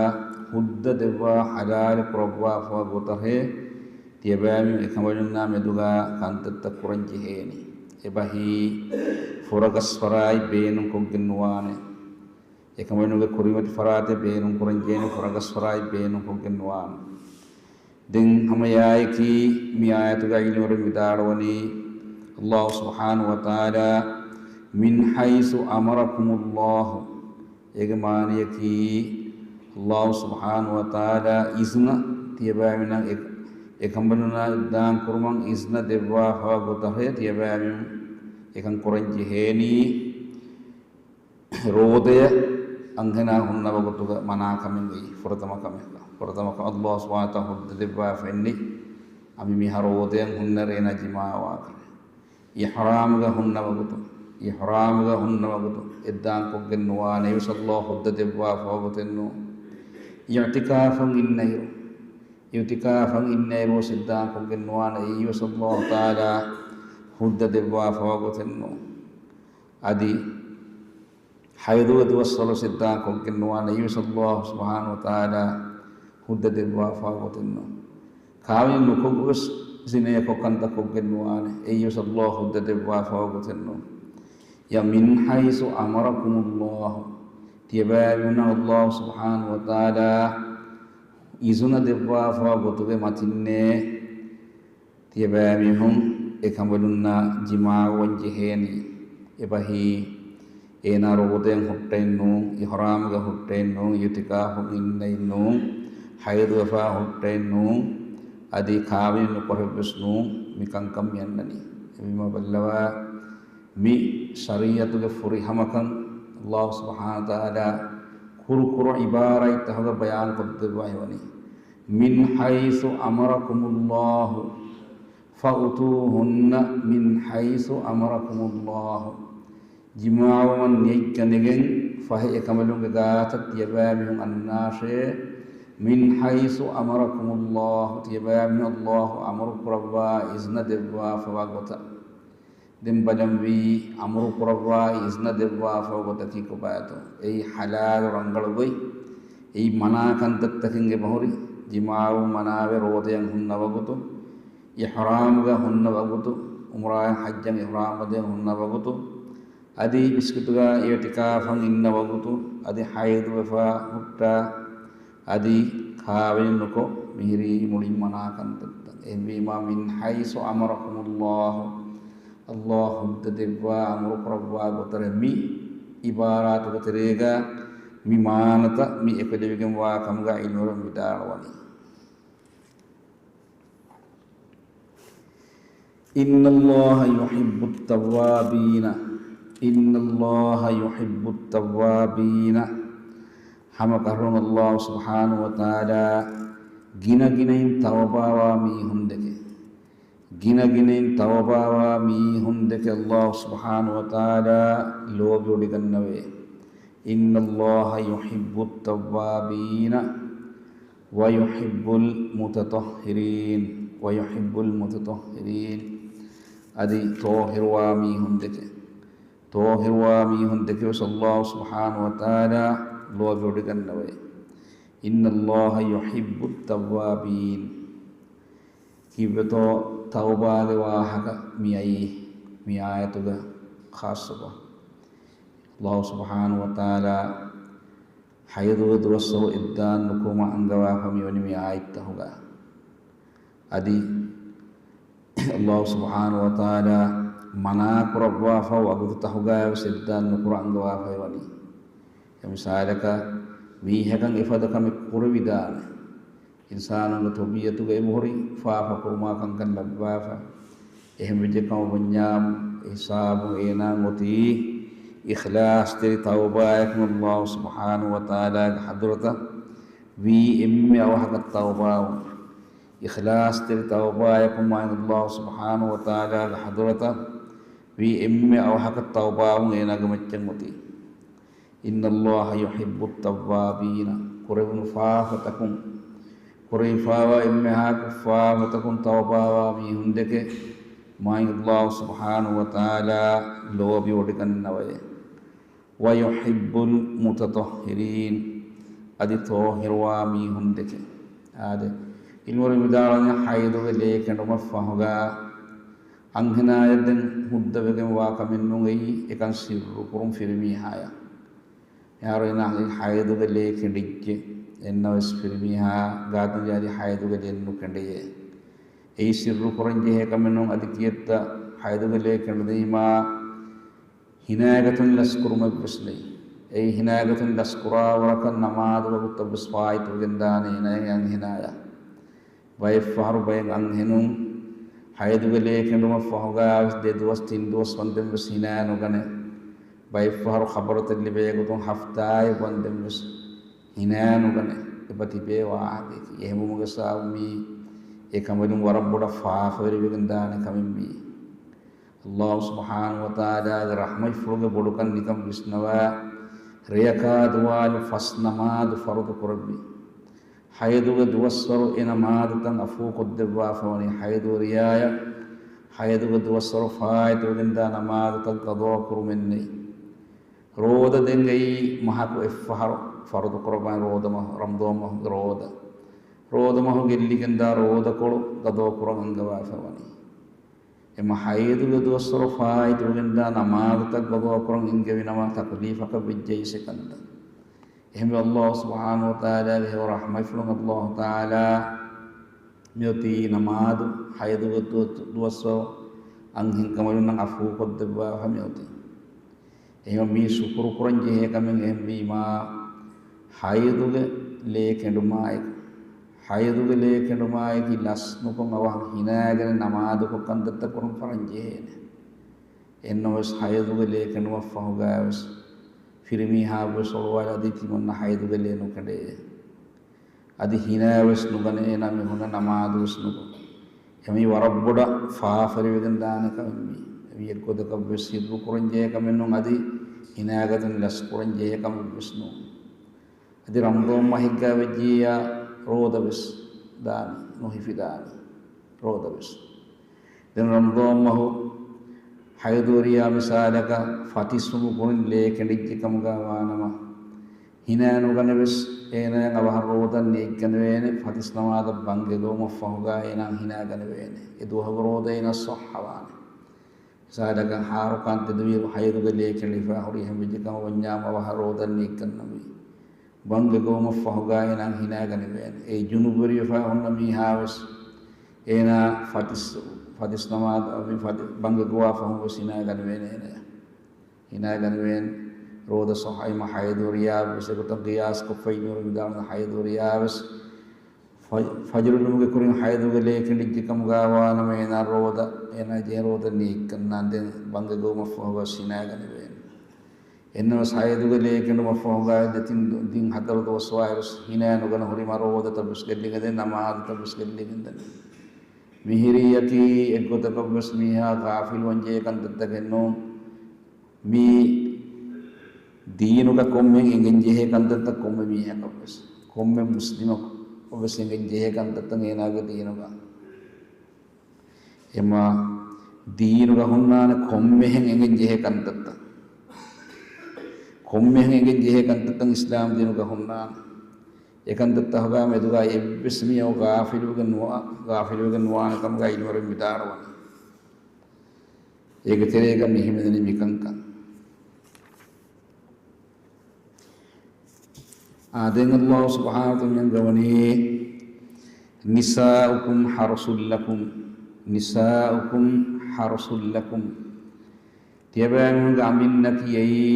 ހުއްދަ ދެއްވާ ޙަލާލު ކުރައްވާފަވާ ގޮތަށޭ، ތިޔަބައިމީހުން އެކަނބަލުންނާ މެދުގަ ކަންތައްތައް ކުރަން ޖެހޭނީ. އެބަހީ ފުރަގަސްފަރާތް ބޭނުންކޮށްގެން ނުވާނެ. އެކަނބަލުންގެ ކުރިމަތި ފަރާތެއް ބޭނުން ކުރަން ޖެހޭނީ، ފުރަގަސްފަރާތް ބޭނުންކޮށްގެން ނުވާނެ. ދެން ހަމަ އެއާއެކީ މި އާޔަތުގައި އިލްމުވެރިން ވިދާޅުވަނީ، އައްލާހު ސުބްޙާނަހު ވަތަޢާލާ، "من حيث أمركم الله." އޭގެ މާނަޔަކީ، އައްލާހު ސުބްޙާނަހު ވަތަޢާލާ އިޒުނަ ތިޔަބައިމީހުންނަށް އެ، އެކަނބަލުންނާ އެއްދާން ކުރުމަށް އިޒުނަ ދެއްވާފަވާ ގޮތަށޭ ތިޔަބައިމީހުން އެކަން ކުރަން ޖެހޭނީ. ރޯދަޔަށް އަންހެނާ ހުންނަ ވަގުތުގަ މަނާކަމެއް ވެއްޖެ. ފުރަތަމަ ކަމެއް، ފުރަތަމަ ކަމެއް ﷲ ސުބްޙާނަހޫ ވަތަޢާލާ ހުއްދަ ދެއްވާފަ އިންނަނީ އަނބިމީހާ ރޯދައަށް ހުންނައިރު އޭނާ ޖިމާޢަށް ވާކަމަށް. އިޙްރާމުގަ ހުންނަ ވަގުތު، އިޙްރާމުގަ ހުންނަ ވަގުތު އެއްދާން ކޮށްގެން ނުވާނެ. އެއީވެސް ﷲ ހުއްދަ ދެއްވާފަ ވަގުތެއް ނޫން. އިޢުތިކާފަށް އިންނައިރު، އިޢުތިކާފަށް އިންނައިރު ވެސް އެއްދާން ކޮށްގެން ނުވާނެ. އެއީވެސް ﷲ ތަޢާލާ ހުއްދަ ދެއްވާފަ ވަގުތެއް ނޫން. އަދި ޙައިޟުގެ ދުވަސްވަރު ވެސް އެއްދާން ކޮށްގެން ނުވާނެ. އެއީވެސް ﷲ ސުބްޙާނަހޫ ވަތަޢާލާ ހުއްދަ ދެއްވާފަ ވަގުތެއް ނޫން. ކާވެނި ނުކޮށްގެން ވެސް ޒިނޭ ކޮށް ކަންތައް ކޮށްގެން ނުވާނެ. އެއީވެސް ﷲ ހުއްދަ ދެއްވާފަ ވަގުތެއް ނޫން. ޔަ މިން ޙައިޘު އަމަރަކުމުﷲ، ތިޔަބައިމީހުންނަށް ﷲ ސުބްޙާނަހޫ ވަތަޢާލާ އިޒުނަ ދެއްވާފަ ވަގުތުގެ މަތިންނޭ ތިޔަބައިމީހުން އެކަނބަލުންނާ ޖިމާޢުވާން ޖެހޭނީ. އެބަހީ، އޭނާ ރޯދައިން ހުއްޓައެއް ނޫން، އިޙްރާމުގަ ހުއްޓައެއް ނޫން، އިޢުތިކާފު އިންނައެއް ނޫން، ޙައިޟުވެފަ ހުއްޓައެއް ނޫން، އަދި ކާވެނި ނުކޮށެއްވެސް ނޫން، މި ކަންކަން މި އަންނަނީ. އެހެންވީމާ ބައްލަވާ، މި ޝަރީޢަތުގެ ފުރިހަމަކަން ﷲ ސުބްޙާނަހޫ ވަތަޢާލާ ކުރު ކުރު ޢިބާރާތްތަކުގަ ބަޔާން ކޮށްދެއްވާ ހެވަނީ. މިން ޙައިޘު އަމަރަކުމުﷲ، ފައުތޫހުންނަ މިން ޙައިޘު އަމަރަކުމުﷲ. ޖިމާޢުވުމަށް ނިޔަތްކަން ނެގެން ފަހެ އެކަނބަލުންގެ ގާތަށް ތިޔަބައިމީހުން އަންނާށޭ. މިން ޙައިޘު އަމަރަކުމުﷲ، ތިޔަބައިމީހުން ﷲ އަމުރު ކުރައްވާ އިޒުނަ ދެއްވާފަވާ ގޮތަށް. ދެން ބަލަންވީ އަމުރު ކުރައްވާ އިޒުނަ ދެއްވާފަ ގޮތަކީ ކޮބާތޯ؟ އެއީ ޙަލާލު ރަނގަޅު ގޮތް. އެއީ މަނާ ކަންތައްތަކެއް އެބަހުރި. ޖިމާޢު މަނާވެ ރޯދަޔަށް ހުންނަ ވަގުތު، އިޙްރާމުގަ ހުންނަ ވަގުތު، ޢުމްރާއަށް ޙައްޖަށް އިޙްރާމްވެ ހުންނަ ވަގުތު، އަދި މިސްކިތުގަ އިޢުތިކާފަށް އިންނަ ވަގުތު، އަދި ޙައިޟުވެފަ ހުއްޓާ، އަދި ކާވެނި ނުކޮށް، މިހިރީ މުޅިން މަނާ ކަންތައްތައް. އެހެންވީމާ، މިން ޙައިޘު އަމަރަކުމުﷲ، ﷲ ހުއްދަ ދެއްވާ އަމުރު ކުރައްވާ ގޮތަށް މި ޢިބާރާތުގެ ތެރޭގަ މި މާނަތައް މި އެކުލެވިގެންވާ ކަމުގަ ޢިލްމުވެރިން ވިދާޅުވަނީ. إن الله يحب التوابين، إن الله يحب التوابين. ހަމަކަށަވަރުން ﷲ ސުބްޙާނަހޫ ވަތަޢާލާ ގިނަގިނައިން ތައުބާވާ މީހުންދެކެ، ގިނަގިނައިން ތައުބާވާ މީހުންދެކެ ﷲ ސުބްޙާނަހޫ ވަތަޢާލާ ލޯބިވޮޑިގަންނަވައޭ. إن الله يحب التوابين ويحب المتطهرين، ويحب المتطهرين. އަދި ޠާހިރުވާ މީހުންދެކެ، ޠާހިރުވާ މީހުންދެކެވެސް ﷲ ސުބްޙާނަހޫ ވަތަޢާލާ ލޯބިވޮޑިގަންނަވައޭ. إن الله يحب التوابين. ކީއްވެތޯ ތައުބާގެ ވާހަކަ މިއައީ މި އާޔަތުގަ ޚާއްޞަކޮށް. ﷲ ސުބްޙާނަހޫ ވަތަޢާލާ ޙައިޟުގެ ދުވަސްވަރު އެއްދާން ނުކުރުމަށް އަންގަވާފަ މިވަނީ މި އާޔަތްތަކުގަ. އަދި ﷲ ސުބްޙާނަހޫ ވަތަޢާލާ މަނާ ކުރައްވާފަ ވަގުތުތަކުގައިވެސް އެއްދާން ނުކުރަން އަންގަވާފައި ވަނީ. އެ މިސާލަކަށް މީހަކަށް އެފަދަ ކަމެއް ކުރެވިދާނެ. އިންސާނުންގެ ޠަބީޢަތުގަ އެބަހުރި ފާފަ ކުރުމާ ކަންކަން ލައްވާފަ. އެހެން ވެއްޖެ ކަމަށް ވަންޏާ ހިސާބު އޭނާ އޮތީ އިޚްލާޞްތެރި ތައުބާއަކުން ﷲ ސުބްޙާނަހޫ ވަތަޢާލާގެ ޙަޟްރަތަށް ވީ އެންމެ އަވަހަކަށް ތައުބާވުން. އިޚްލާޞްތެރި ތައުބާއަކުން މާތް ﷲ ސުބްޙާނަހޫ ވަތަޢާލާގެ ޙަޟްރަތަށް ވީ އެންމެ އަވަހަކަށް ތައުބާވުން އޭނާގެ މައްޗަށް އޮތީ. إن الله يحب التوابين. ކުރެވުނު ފާފަތަކުން، ކުރެވިފައިވާ އެންމެހާ ފާފަތަކުން ތައުބާވާ މީހުންދެކެ މާތް ﷲ ސުބްޙާނަހޫ ވަތަޢާލާ ލޯބިވޮޑިގަންނަވައޭ. ويحب المتطهرين. އަދި ޠާހިރުވާ މީހުންދެކެ. އާދެ، ޢިލްމުވެރިން ވިދާޅުވަނީ ޙައިޟުގެ ލޭ ކެނޑުމަށްފަހުގަ އަންހެނާޔަށް ދެން ހުއްދަވެގެންވާ ކަމެއް ނޫން، އެއީ އެކަން ސިއްރުކުރުން ފިރިމީހާޔަށް. އެހާރު އޭނާ ޙައިޟުގެ ލޭ ކެނޑިއްޖެ. އެންނަވެސް ފިރިމީހާ ގާތުން އަދި ޙައިޟުގެ ލެއް ނުކެނޑެޔޭ. އެއީ ސިއްރުކުރަން ޖެހޭ ކަމެއް ނޫން. އަދި ކިއެއްތަ ޙައިޟުގެ ލޭ ކެނޑުނީމާ ހިނައިގަތުން ލަސްކުރުމެއްވެސް ނެތް. އެއީ ހިނައިގަތުން ލަސްކުރާ ވަރަކަށް ނަމާދު ވަގުތަށްވެސް ފާއިތުވެގެންދާނެ އޭނާ އަންހެނާޔަށް. ބައެއްފަހަރު ބައެއް އަންހެނުން ޙައިޟުގެ ލޭ ކެނޑުމަށްފަހުގައިވެސް ދެ ދުވަސް ތިން ދުވަސް ވަންދެންވެސް ހިނައެއް ނުގަނެ. ބައެއްފަހަރު ޚަބަރުތައް ލިބޭ ގޮތުން ހަފްތާއެއް ވަންދެން ވެސް ހިނާ ނުގަނެ އެބަ ތިބޭ ވާހަކައެކޭ. އެހެންވުމުގެ ސަބަބުން މީ އެ ކަނބަލުން ވަރަށް ބޮޑަށް ފާފަވެރިވެގެން ދާނެ ކަމެއް މީ. ﷲ ސުބްޙާނަހޫ ވަތަޢާލާގެ ރަޙްމަތްފުޅުގެ ބޮޑުކަން ނިކަން ވިސްނަވާ، ރެޔަކާ ދުވާލު ފަސް ނަމާދު ފަރުޟު ކުރެއްވި. ޙައިޟުގެ ދުވަސްވަރު އެ ނަމާދުތައް ޢަފޫ ކޮށްދެއްވާފަވަނީ. ޙައިޟުވެރިޔާޔަށް ޙައިޟުގެ ދުވަސްވަރު ފާއިތުވެގެންދާ ނަމާދުތައް ޤަޟާ ކުރުމެއްނެތް. ރޯދަ ދެން އެއީ މަހަކު އެއްފަހަރު ފަރުޟު ކުރައްވާ ރޯދަ މަހު، ރަމަޟާން މަހުގެ ރޯދަ. ރޯދަ މަހު ގެއްލިގެންދާ ރޯދަކޮޅު ޤަޟާ ކުރަން އަންގަވާފަވަނީ. އެމަ ޙައިޟުގެ ދުވަސްވަރު ފާއިތުވެގެންދާ ނަމާދުތައް ޤަޟާ ކުރަން އިންގެވިނަމަ ތަކުލީފަކަށް ވެއްޖެއްސެ ކަންތައް. އެހެންވެ ﷲ ސުބްޙާނަހޫ ވަތަޢާލާގެ ހެޔޮ ރަޙްމަތްފުޅުން ﷲ ތަޢާލާ މިއޮތީ ނަމާދު ޙައިޟުގެ ދު-، ދުވަސްވަރު އަންހެންކަނބަލުންނަށް ޢަފޫ ކޮށްދެއްވާފަ މިއޮތީ. އެހެންވެ މީ ޝުކުރު ކުރަން ޖެހޭ ކަމެއް އެހެންވީމާ، ޙައިޟުގެ ލޭ ކެނޑުމާއެކު، ޙައިޟުގެ ލޭ ކެނޑުމާއެކީ ލަސް ނުކޮށް އަވަހަށް ހިނާގެން ނަމާދުކޮށް ކަންތައްތައް ކުރަން ފަރަން ޖެހޭނެ. އެހެންނަމަވެސް ޙައިޟުގެ ލޭ ކެނޑުމަށްފަހުގައިވެސް ފިރިމީހާ ވެސް އޮޅުވާލާ އަދި ތިމަންނަ ޙައިޟުގެ ލޭ ނުކެނޑޭ. އަދި ހިނާވެސް ނުގަނެ އޭނާ މި ހުންނަ ނަމާދުވެސް ނުކުން. އެމީ ވަރަށް ބޮޑަށް ފާފަވެރިވެގެން ދާނެ ކަމެއް މީ. އެމީ އެއްގޮތަކަށްވެސް ހިއްރު ކުރަން ޖެހޭ ކަމެއް ނޫން، އަދި ހިނާގަތުން ލަސް ކުރަން ޖެހޭ ކަމެއްވެސް ނޫން. އަދި ރަމަޟާން މަހެއްގަ ވެއްޖިއްޔާ ރޯދަވެސް ދާނީ، ނުހިފިދާނީ ރޯދަވެސް. ދެން ރަމަޟާން މަހު ޙައިޟުވެރިޔާ މިސާލަކަށް ފަތިސްވުމުގެ ކުރިން ލޭ ކެނޑިއްޖެ ކަމުގަ ވާނަމަ، ހިނާ ނުގަނެވެސް އޭނާއަށް އަވަހަށް ރޯދަ ނޭއްގަނެވޭނެ، ފަތިސް ނަމާދަށް ބަންގެ ގޮވުމަށްފަހުގަ އޭނާ ހިނާގަނެވޭނެ. އެ ދުވަހުގެ ރޯދަ އޭނާ ޞައްޙަވާނެ. މިސާލަކަށް ހާރުކާން ތެދުވިއިރު ޙައިޟުގެ ލޭ ކެނޑިފަ ހުރި އެހެން ވެއްޖެ ކަމަށް ވަންޏާމަ އަވަހަށް ރޯދަ ނޭއްގަންނަމުވީ. ބަންގެ ގޮވުމަށްފަހުގަ އޭނާ ހިނާގަނެވޭނެ. އެ ޖުނުބުވެރިވެފަ ހުންނަ މީހާވެސް އޭނާ ފަތިސް، ފަތިސް ނަމާދު، ފަތި، ބަންގެ ގޮވާ ފަހުން ވެސް ހިނާގަނެވޭނެ އޭނާ. ހިނާގަނެވޭނެ. ރޯދަ ޞައްޙަ އެމަ ޙައިޟުވެރިޔާ ވެސް އެގޮތަށް ޤިޔާސް ކޮށްފައި ނޫރު މިދާނަ ޙައިޟުވެރިޔާ ވެސް ފަ-، ފަޖުރު ލުމުގެ ކުރިން ޙައިޟުގެ ލޭ ކެނޑިއްޖެ ކަމުގަ ވާނަމަ އޭނާ ރޯދަ، އޭނާ ޖެހޭ ރޯދަ ނޭއްކަންނާން ދެން ބަންގެ ގޮވުމަށްފަހުގަ ހިނާގަނެވޭނެ. އެންނަމަސް ޙައިޟުގެ ލޭ ކެނޑުމަށްފަހުގަ ދެތިން ދު-، ދިން ހަތަރު ދުވަސްވާއިރުސް ހިނާ ނުގަނެ ހުރިމަ ރޯދަތައް ވެސް ގެއްލިގެންދެން ނަމާދުތައް ވެސް ގެއްލިގެންދެން. މިހިރީއަކީ އެއްގޮތަކަށްވެސް މީހާ ޣާފިލުވަންޖެހޭ ކަންތައްތަކެއް ނޫން. މީ ދީނުގަ ކޮންމެ އެނގެންޖެހޭ ކަންތައްތައް ކޮންމެ މީހަކަށްވެސް، ކޮންމެ މުސްލިމަކަށްވެސް އެނގެންޖެހޭ ކަންތައްތައް އޭނާގެ ދީނުގަ. އެމާ ދީނުގަ ހުންނާނެ ކޮންމެހެން އެނގެންޖެހޭ ކަންތައްތައް. ކޮންމެހެން އެނގެންޖެހޭ ކަންތައްތައް އިސްލާމް ދީނުގަ ހުންނާނެ. އެކަންތައްތަކުގަ މެދުގަ އެއްވެސް މީހަކު ޣާފިލުވެގެން ނުވާ، ޣާފިލުވެގެން ނުވާނެ ކަމުގަ ޢިލްމުވެރިން ވިދާޅުވަނީ. އޭގެ ތެރޭގަ މި ހިމެނެނީ މިކަންކަން. އާ، ދެން ﷲ ސުބްޙާނަހޫ ވަތަޢާލާ މިއަންގަވަނީ، نساؤكم حرث لكم، نساؤكم حرث لكم. ތިޔަބައިމީހުންގެ އަނބިންނަކީ އެއީ،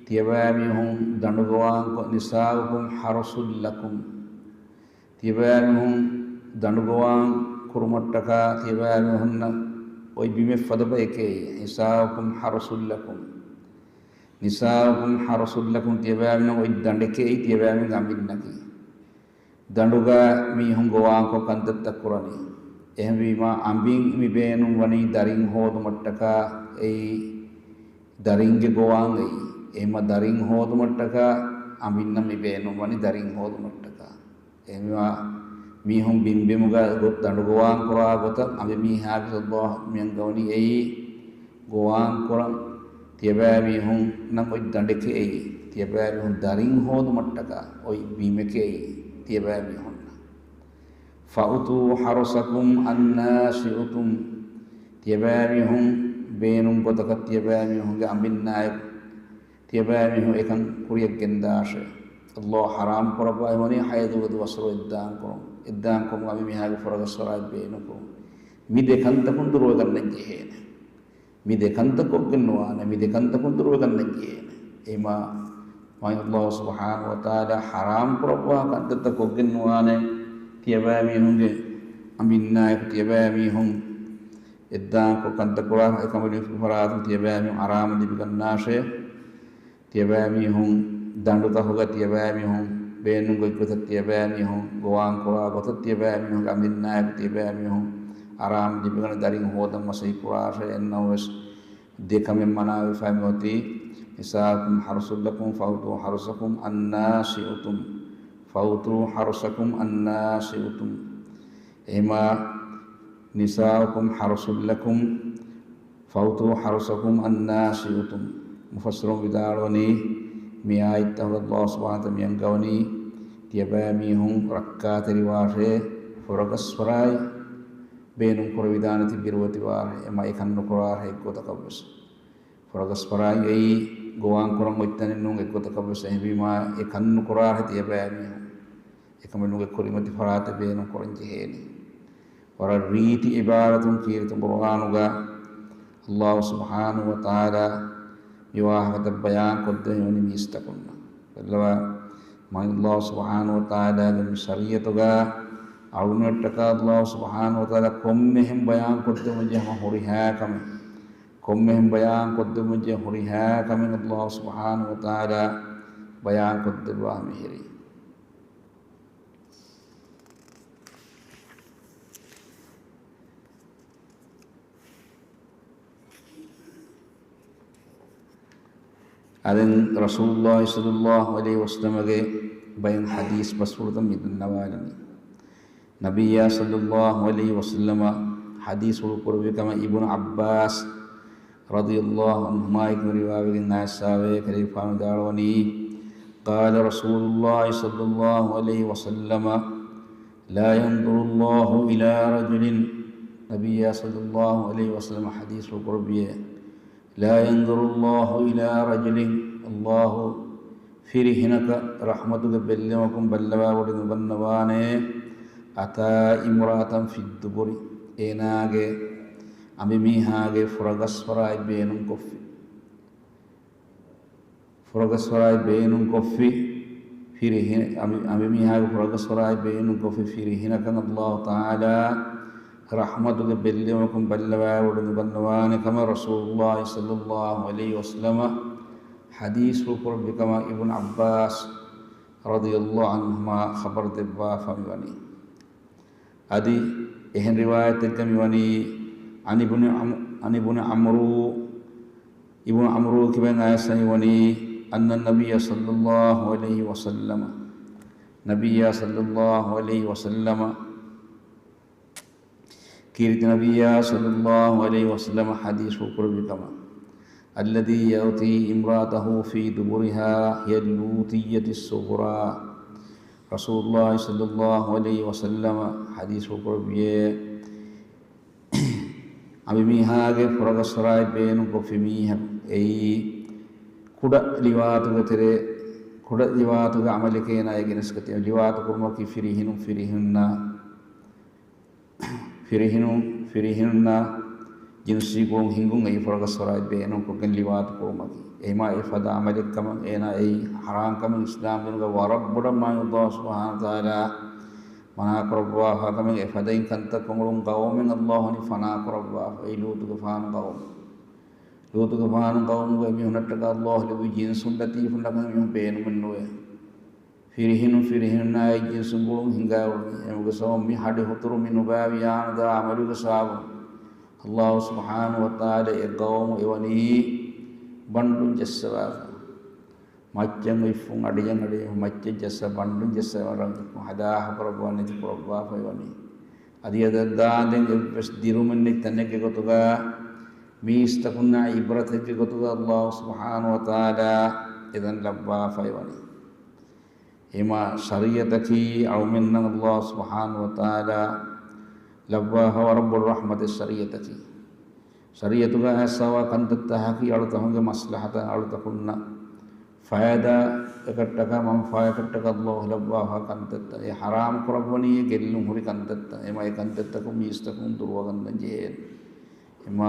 ތިޔަބައިމީހުން ދަނޑުގޮވާންކޮށް، نساؤكم حرث لكم. ތިޔަބައިމީހުން ދަނޑުގޮވާން ކުރުމަށްޓަކާ، ތިޔަބައިމީހުންނަށް އޮތް ބިމެއް ފަދަ ބައެކޭ. نساؤكم حرث لكم. نساؤكم حرث لكم، ތިޔަބައިމީހުންނަށް އޮތް ދަނޑެކޭ، ތިޔަބައިމީހުންގެ އަނބިންނަކީ. ދަނޑުގަ މީހުން ގޮވާންކޮށް ކަންތައްތައް ކުރަނީ. އެހެންވީމާ، އަނބިން މި ބޭނުން ވަނީ ދަރިން ހޯދުމަށްޓަކާ، އެއީ ދަރިންގެ ގޮވާން އެއީ. އެހެންމަ ދަރިން ހޯދުމަށްޓަކާ، އަނބިންނަށް މި ބޭނުން ވަނީ ދަރިން ހޯދުމަށްޓަކާ. އެހެންވީމާ، މީހުން ބިންބިމުގަ ގޮ-، ދަނޑުގޮވާން ކުރާ ގޮތަށް އަނބި މީހާގެ ﷲ މިއަންގަވަނީ އެއީ ގޮވާން ކުރަން. ތިޔަބައިމީހުންނަށް އޮތް ދަނޑެކޭ އެއީ. ތިޔަބައިމީހުން ދަރިން ހޯދުމަށްޓަކާ އޮތް ބިމެކޭ އެއީ. ތިޔަބައިމީހުންނަށް. فأتوا حرثكم أنى شئتم. ތިޔަބައިމީހުން ބޭނުން ގޮތަކަށް ތިޔަބައިމީހުންގެ އަނބިންނާއެކު ތިޔަބައިމީހުން އެކަން ކުރިޔަށް ގެންދާށޭ. ﷲ ޙަރާމް ކުރައްވާފަވަނީ ޙައިޟުގެ ދުވަސްވަރު އެއްދާން ކުރުން. އެއްދާން ކުރުމުގަ އަނބިމީހާގެ ފުރަގަސްވަރާ ބޭނުން ކުރުން. މި ދެ ކަންތަކުން ދުރުވެގަންނަން ޖެހޭނެ. މި ދެ ކަންތައް ކޮށްގެން ނުވާނެ، މި ދެ ކަންތަކުން ދުރުވެގަންނަން ޖެހޭނެ. އެހެންމާ، މާތް ﷲ ސުބްޙާނަހޫ ވަތަޢާލާ ޙަރާމް ކުރައްވާ ކަންތައްތައް ކޮށްގެން ނުވާނެ. ތިޔަބައިމީހުންގެ އަނބިންނާއެކު ތިޔަބައިމީހުން އެއްދާންކޮށް ކަންތައް ކުރާ، އެކަނބަލުން ފަރާތުން ތިޔަބައިމީހުން އަރާމު ލިބިގަންނާށޭ. ތިޔަބައިމީހުން، ދަނޑުތަކުގަ ތިޔަބައިމީހުން، ބޭނުން ގޮތްގޮތަށް ތިޔަބައިމީހުން، ގޮވާން ކުރާ ގޮތަށް ތިޔަބައިމީހުން، އަނބިންނާއެކު ތިޔަބައިމީހުން، އަރާމް ލިބިގަނެ ދަރިން ހޯދަން މަސައްކަތް ކުރާށޭ. އެއްނަމަވެސް، ދެ ކަމެއް މަނާވެފައި މިއޮތީ، نساؤكم حرث لكم فأتوا حرثكم أنى شئتم، فأتوا حرثكم أنى شئتم. އެހެމާ، نساؤكم حرث لكم فأتوا حرثكم أنى شئتم. މުފައްސިރުން ވިދާޅުވަނީ، މި އާޔަތްތަކުގަ ﷲ ސުބްޙާނަހޫ ވަތަޢާލާ މި އަންގަވަނީ، ތިޔަބައިމީހުން ރައްކާތެރިވާށޭ، ފުރަގަސްވަރާއި ބޭނުން ކުރެވިދާނެތީ ބިރުވެތިވާށޭ، އެމަ އެކަން ނުކުރާށޭ އެއްގޮތަކަށްވެސް. ފުރަގަސްވަރާއި ގޮވާން ކުރަން އޮތްތަނެއް ނޫން އެއްގޮތަކަށްވެސް. އެހެންވީމާ، އެކަން ނުކުރާށޭ ތިޔަބައިމީހުން. އެކަމެއް ނުގެ ކުރިމަތި ފަރާތެއް ބޭނުން ކުރަން ޖެހޭނީ. ވަރަށް ރީތި ޢިބާރަތުން ކީރިތި ޤުރުއާނުގަ ﷲ ސުބްޙާނަހޫ ވަތަޢާލާ މި ވާހަކަތައް ބަޔާން ކޮށްދެވެނީ މީސްތަކުންނަށް. ބައްލަވާ، މާތް ﷲ ސުބްޙާނަހޫ ވަތަޢާލާގެ މި ޝަރީޢަތުގަ އަޅުގަނޑުމެންނަށްޓަކާ ﷲ ސުބްޙާނަހޫ ވަތަޢާލާ ކޮންމެހެން ބަޔާން ކޮށްދެވުމަށް ޖެހޭ ހުރިހާ ކަމެއް، ކޮންމެހެން ބަޔާން ކޮށްދެވުމަށް ޖެހޭ ހުރިހާ ކަމެއް ﷲ ސުބްޙާނަހޫ ވަތަޢާލާ ބަޔާން ކޮށްދެއްވާ މިހިރީ. އަދި ރަސޫލުﷲ ޞައްލަﷲ ޢަލައިހި ވަސައްލަމަގެ ބައެއް ޙަދީޘް ބަސްފުޅުތައް މި ދަންނަވާލަނީ. ނަބިއްޔާ ޞައްލަﷲ ޢަލައިހި ވަސައްލަމަ ޙަދީޘްފުޅު ކުރެއްވި ކަމަށް އިބްނު ޢައްބާސް ރަޟިޔަﷲ ޢަންހުމާ އެކު ރިވާވެގެން އައިސާވޭ، ކަލޭގެފާނު ވިދާޅުވަނީ، قال رسول الله صلى الله عليه وسلم، لا ينظر الله إلى رجل، ނަބިއްޔާ ޞައްލަﷲ ޢަލައިހި ވަސައްލަމަ ޙަދީޘްފުޅު ކުރެއްވިއޭ، لا ينظر الله إلى رجل، ﷲ ފިރިހެނަކަށް ރަޙްމަތުގެ ބެއްލެވުމަކުން ބައްލަވާވޮޑި ނުގަންނަވާނެ، أتى امرأة في الدبر، އޭނާގެ އަނބިމީހާގެ ފުރަގަސްވަރާއި ބޭނުންކޮށްފި. ފުރަގަސްވަރާއި ބޭނުންކޮށްފި ފިރިހެން-، އަނބި-، އަނބިމީހާގެ ފުރަގަސްވަރާއި ބޭނުންކޮށްފި ފިރިހެނަކަށް ﷲ ތަޢާލާ ރަޙްމަތުގެ ބެއްލެވުމަކުން ބައްލަވާވޮޑި ނުގަންނަވާނެ ކަމަށް ރަސޫލުﷲ ޞައްލަﷲ ޢަލައިހި ވަސައްލަމަ ޙަދީޘްފުޅު ކުރެއްވި ކަމަށް އިބްނު ޢައްބާސް ރަޟިޔަﷲ ޢަންހުމާ ޚަބަރު ދެއްވާފަ މިވަނީ. އަދި އެހެން ރިވާޔަތެއްގަ މިވަނީ، عن ابن عم-، عن ابن عمرو، އިބްނު ޢަމްރޫ ކިބައިން އައިސް މިވަނީ، أن النبي صلى الله عليه وسلم، ނަބިއްޔާ ޞައްލަﷲ ޢަލައިހި ވަސައްލަމަ، ކީރިތި ނަބިއްޔާ ޞައްލަﷲ ޢަލައިހި ވަސައްލަމަ ޙަދީޘްފުޅު ކުރެއްވި ކަމަށް، الذي يأتي امرأته في دبرها هي اللوطية الصغرى. ރަސޫލުﷲ ޞައްލަﷲ ޢަލައިހި ވަސައްލަމަ ޙަދީޘްފުޅު ކުރެއްވިއޭ، އަނބިމީހާގެ ފުރަގަސްވަރާއި ބޭނުންކޮށްފި މީހަކު އެއީ ކުޑަ ލިވާތުގެ ތެރޭ، ކުޑަ ލިވާތުގެ ޢަމަލެކޭ އޭނާ ގެނެސްގަތީ. ލިވާތު ކުރުމަކީ ފިރިހެނުން ފިރިހެނުންނާ، ފިރިހެނުން ފިރިހެނުންނާ ޖިންސީ ގުޅުން ހިންގުން އެއީ ފުރަގަސްވަރާއި ބޭނުންކޮށްގެން ލިވާތު ކުރުމަކީ. އެހެމާ އެފަދަ ޢަމަލެއްކަމަށް އޭނާ އެއީ ޙަރާމްކަމެއް އިސްލާމްދީނުގަ ވަރަށް ބޮޑަށް މާތް ﷲ ސުބްޙާނަހޫ ވަތަޢާލާ މަނާ ކުރައްވާފާ ކަމެއް. އެފަދައިން ކަންތައް ކޮށް އުޅުން ޤައުމެއް ﷲ ވަނީ ފަނާ ކުރައްވާފަ. އެއީ ލޫޠުގެފާނު ޤައުމު. ލޫޠުގެފާނު ޤައުމުގެ މީހުންނަށްޓަކާ ﷲ ލެއްވި ޖިންސުން ލަތީފުންނަކަށް މީހުން ބޭނުމެއް ނުވޭ. ފިރިހެނުން ފިރިހެނުންނާއި ޖިންސުން ގުޅުން ހިނގާ އުޅުނީ. އެމުގެ ސަބަބުން މި ހަޑި ހުތުރު މި ނުބާވި އާންދާ ޢަމަލުގެ ސަބަބުން ﷲ ސުބްޙާނަހޫ ވަތަޢާލާ އެ ޤައުމު އެވަނީ ބަނޑުން ޖައްސަވާފަ. މައްޗަށް އޮތްފުން އަޑިޔަށް އަޑި މައްޗަށް ޖައްސަ ބަނޑުން ޖައްސަ ރަނގަކުން ހަދާ ހަކުރައްވާ ނެތި ކުރައްވާފައި ވަނީ. އަދި އަދަށް ދާންދެން އެއްވެސް ދިރުމެއް ނެތް ތަނެއްގެ ގޮތުގަ މީސްތަކުންނާ ޢިބްރަތެއްގެ ގޮތުގަ ﷲ ސުބްޙާނަހޫ ވަތަޢާލާ އެދަން ލައްވާފައި ވަނީ. އެމާ ޝަރީޢަތަކީ އަޅުމެންނަށް ﷲ ސުބްޙާނަހޫ ވަތަޢާލާ ލައްވާފަ ވަރަށް ބޮޑު ރަޙްމަތެއް ޝަރީޢަތަކީ. ޝަރީޢަތުގަ އައިސްފަވާ ކަންތައްތަކަކީ އަޅުތަކުންގެ މަސްލަހަތަށް އަޅުތަކުންނަށް ފައިދާއަކަށްޓަކާ މަންފާއަކަށްޓަކާ ﷲ ލައްވާފަ ކަންތައްތައް. އެ ޙަރާމް ކުރައްވަނީ އެ ގެއްލުން ހުރި ކަންތައްތައް. އެމަ އެ ކަންތައްތަކުން މީސްތަކުން ދުރުވަގަންނަން ޖެހޭނެ. އެމާ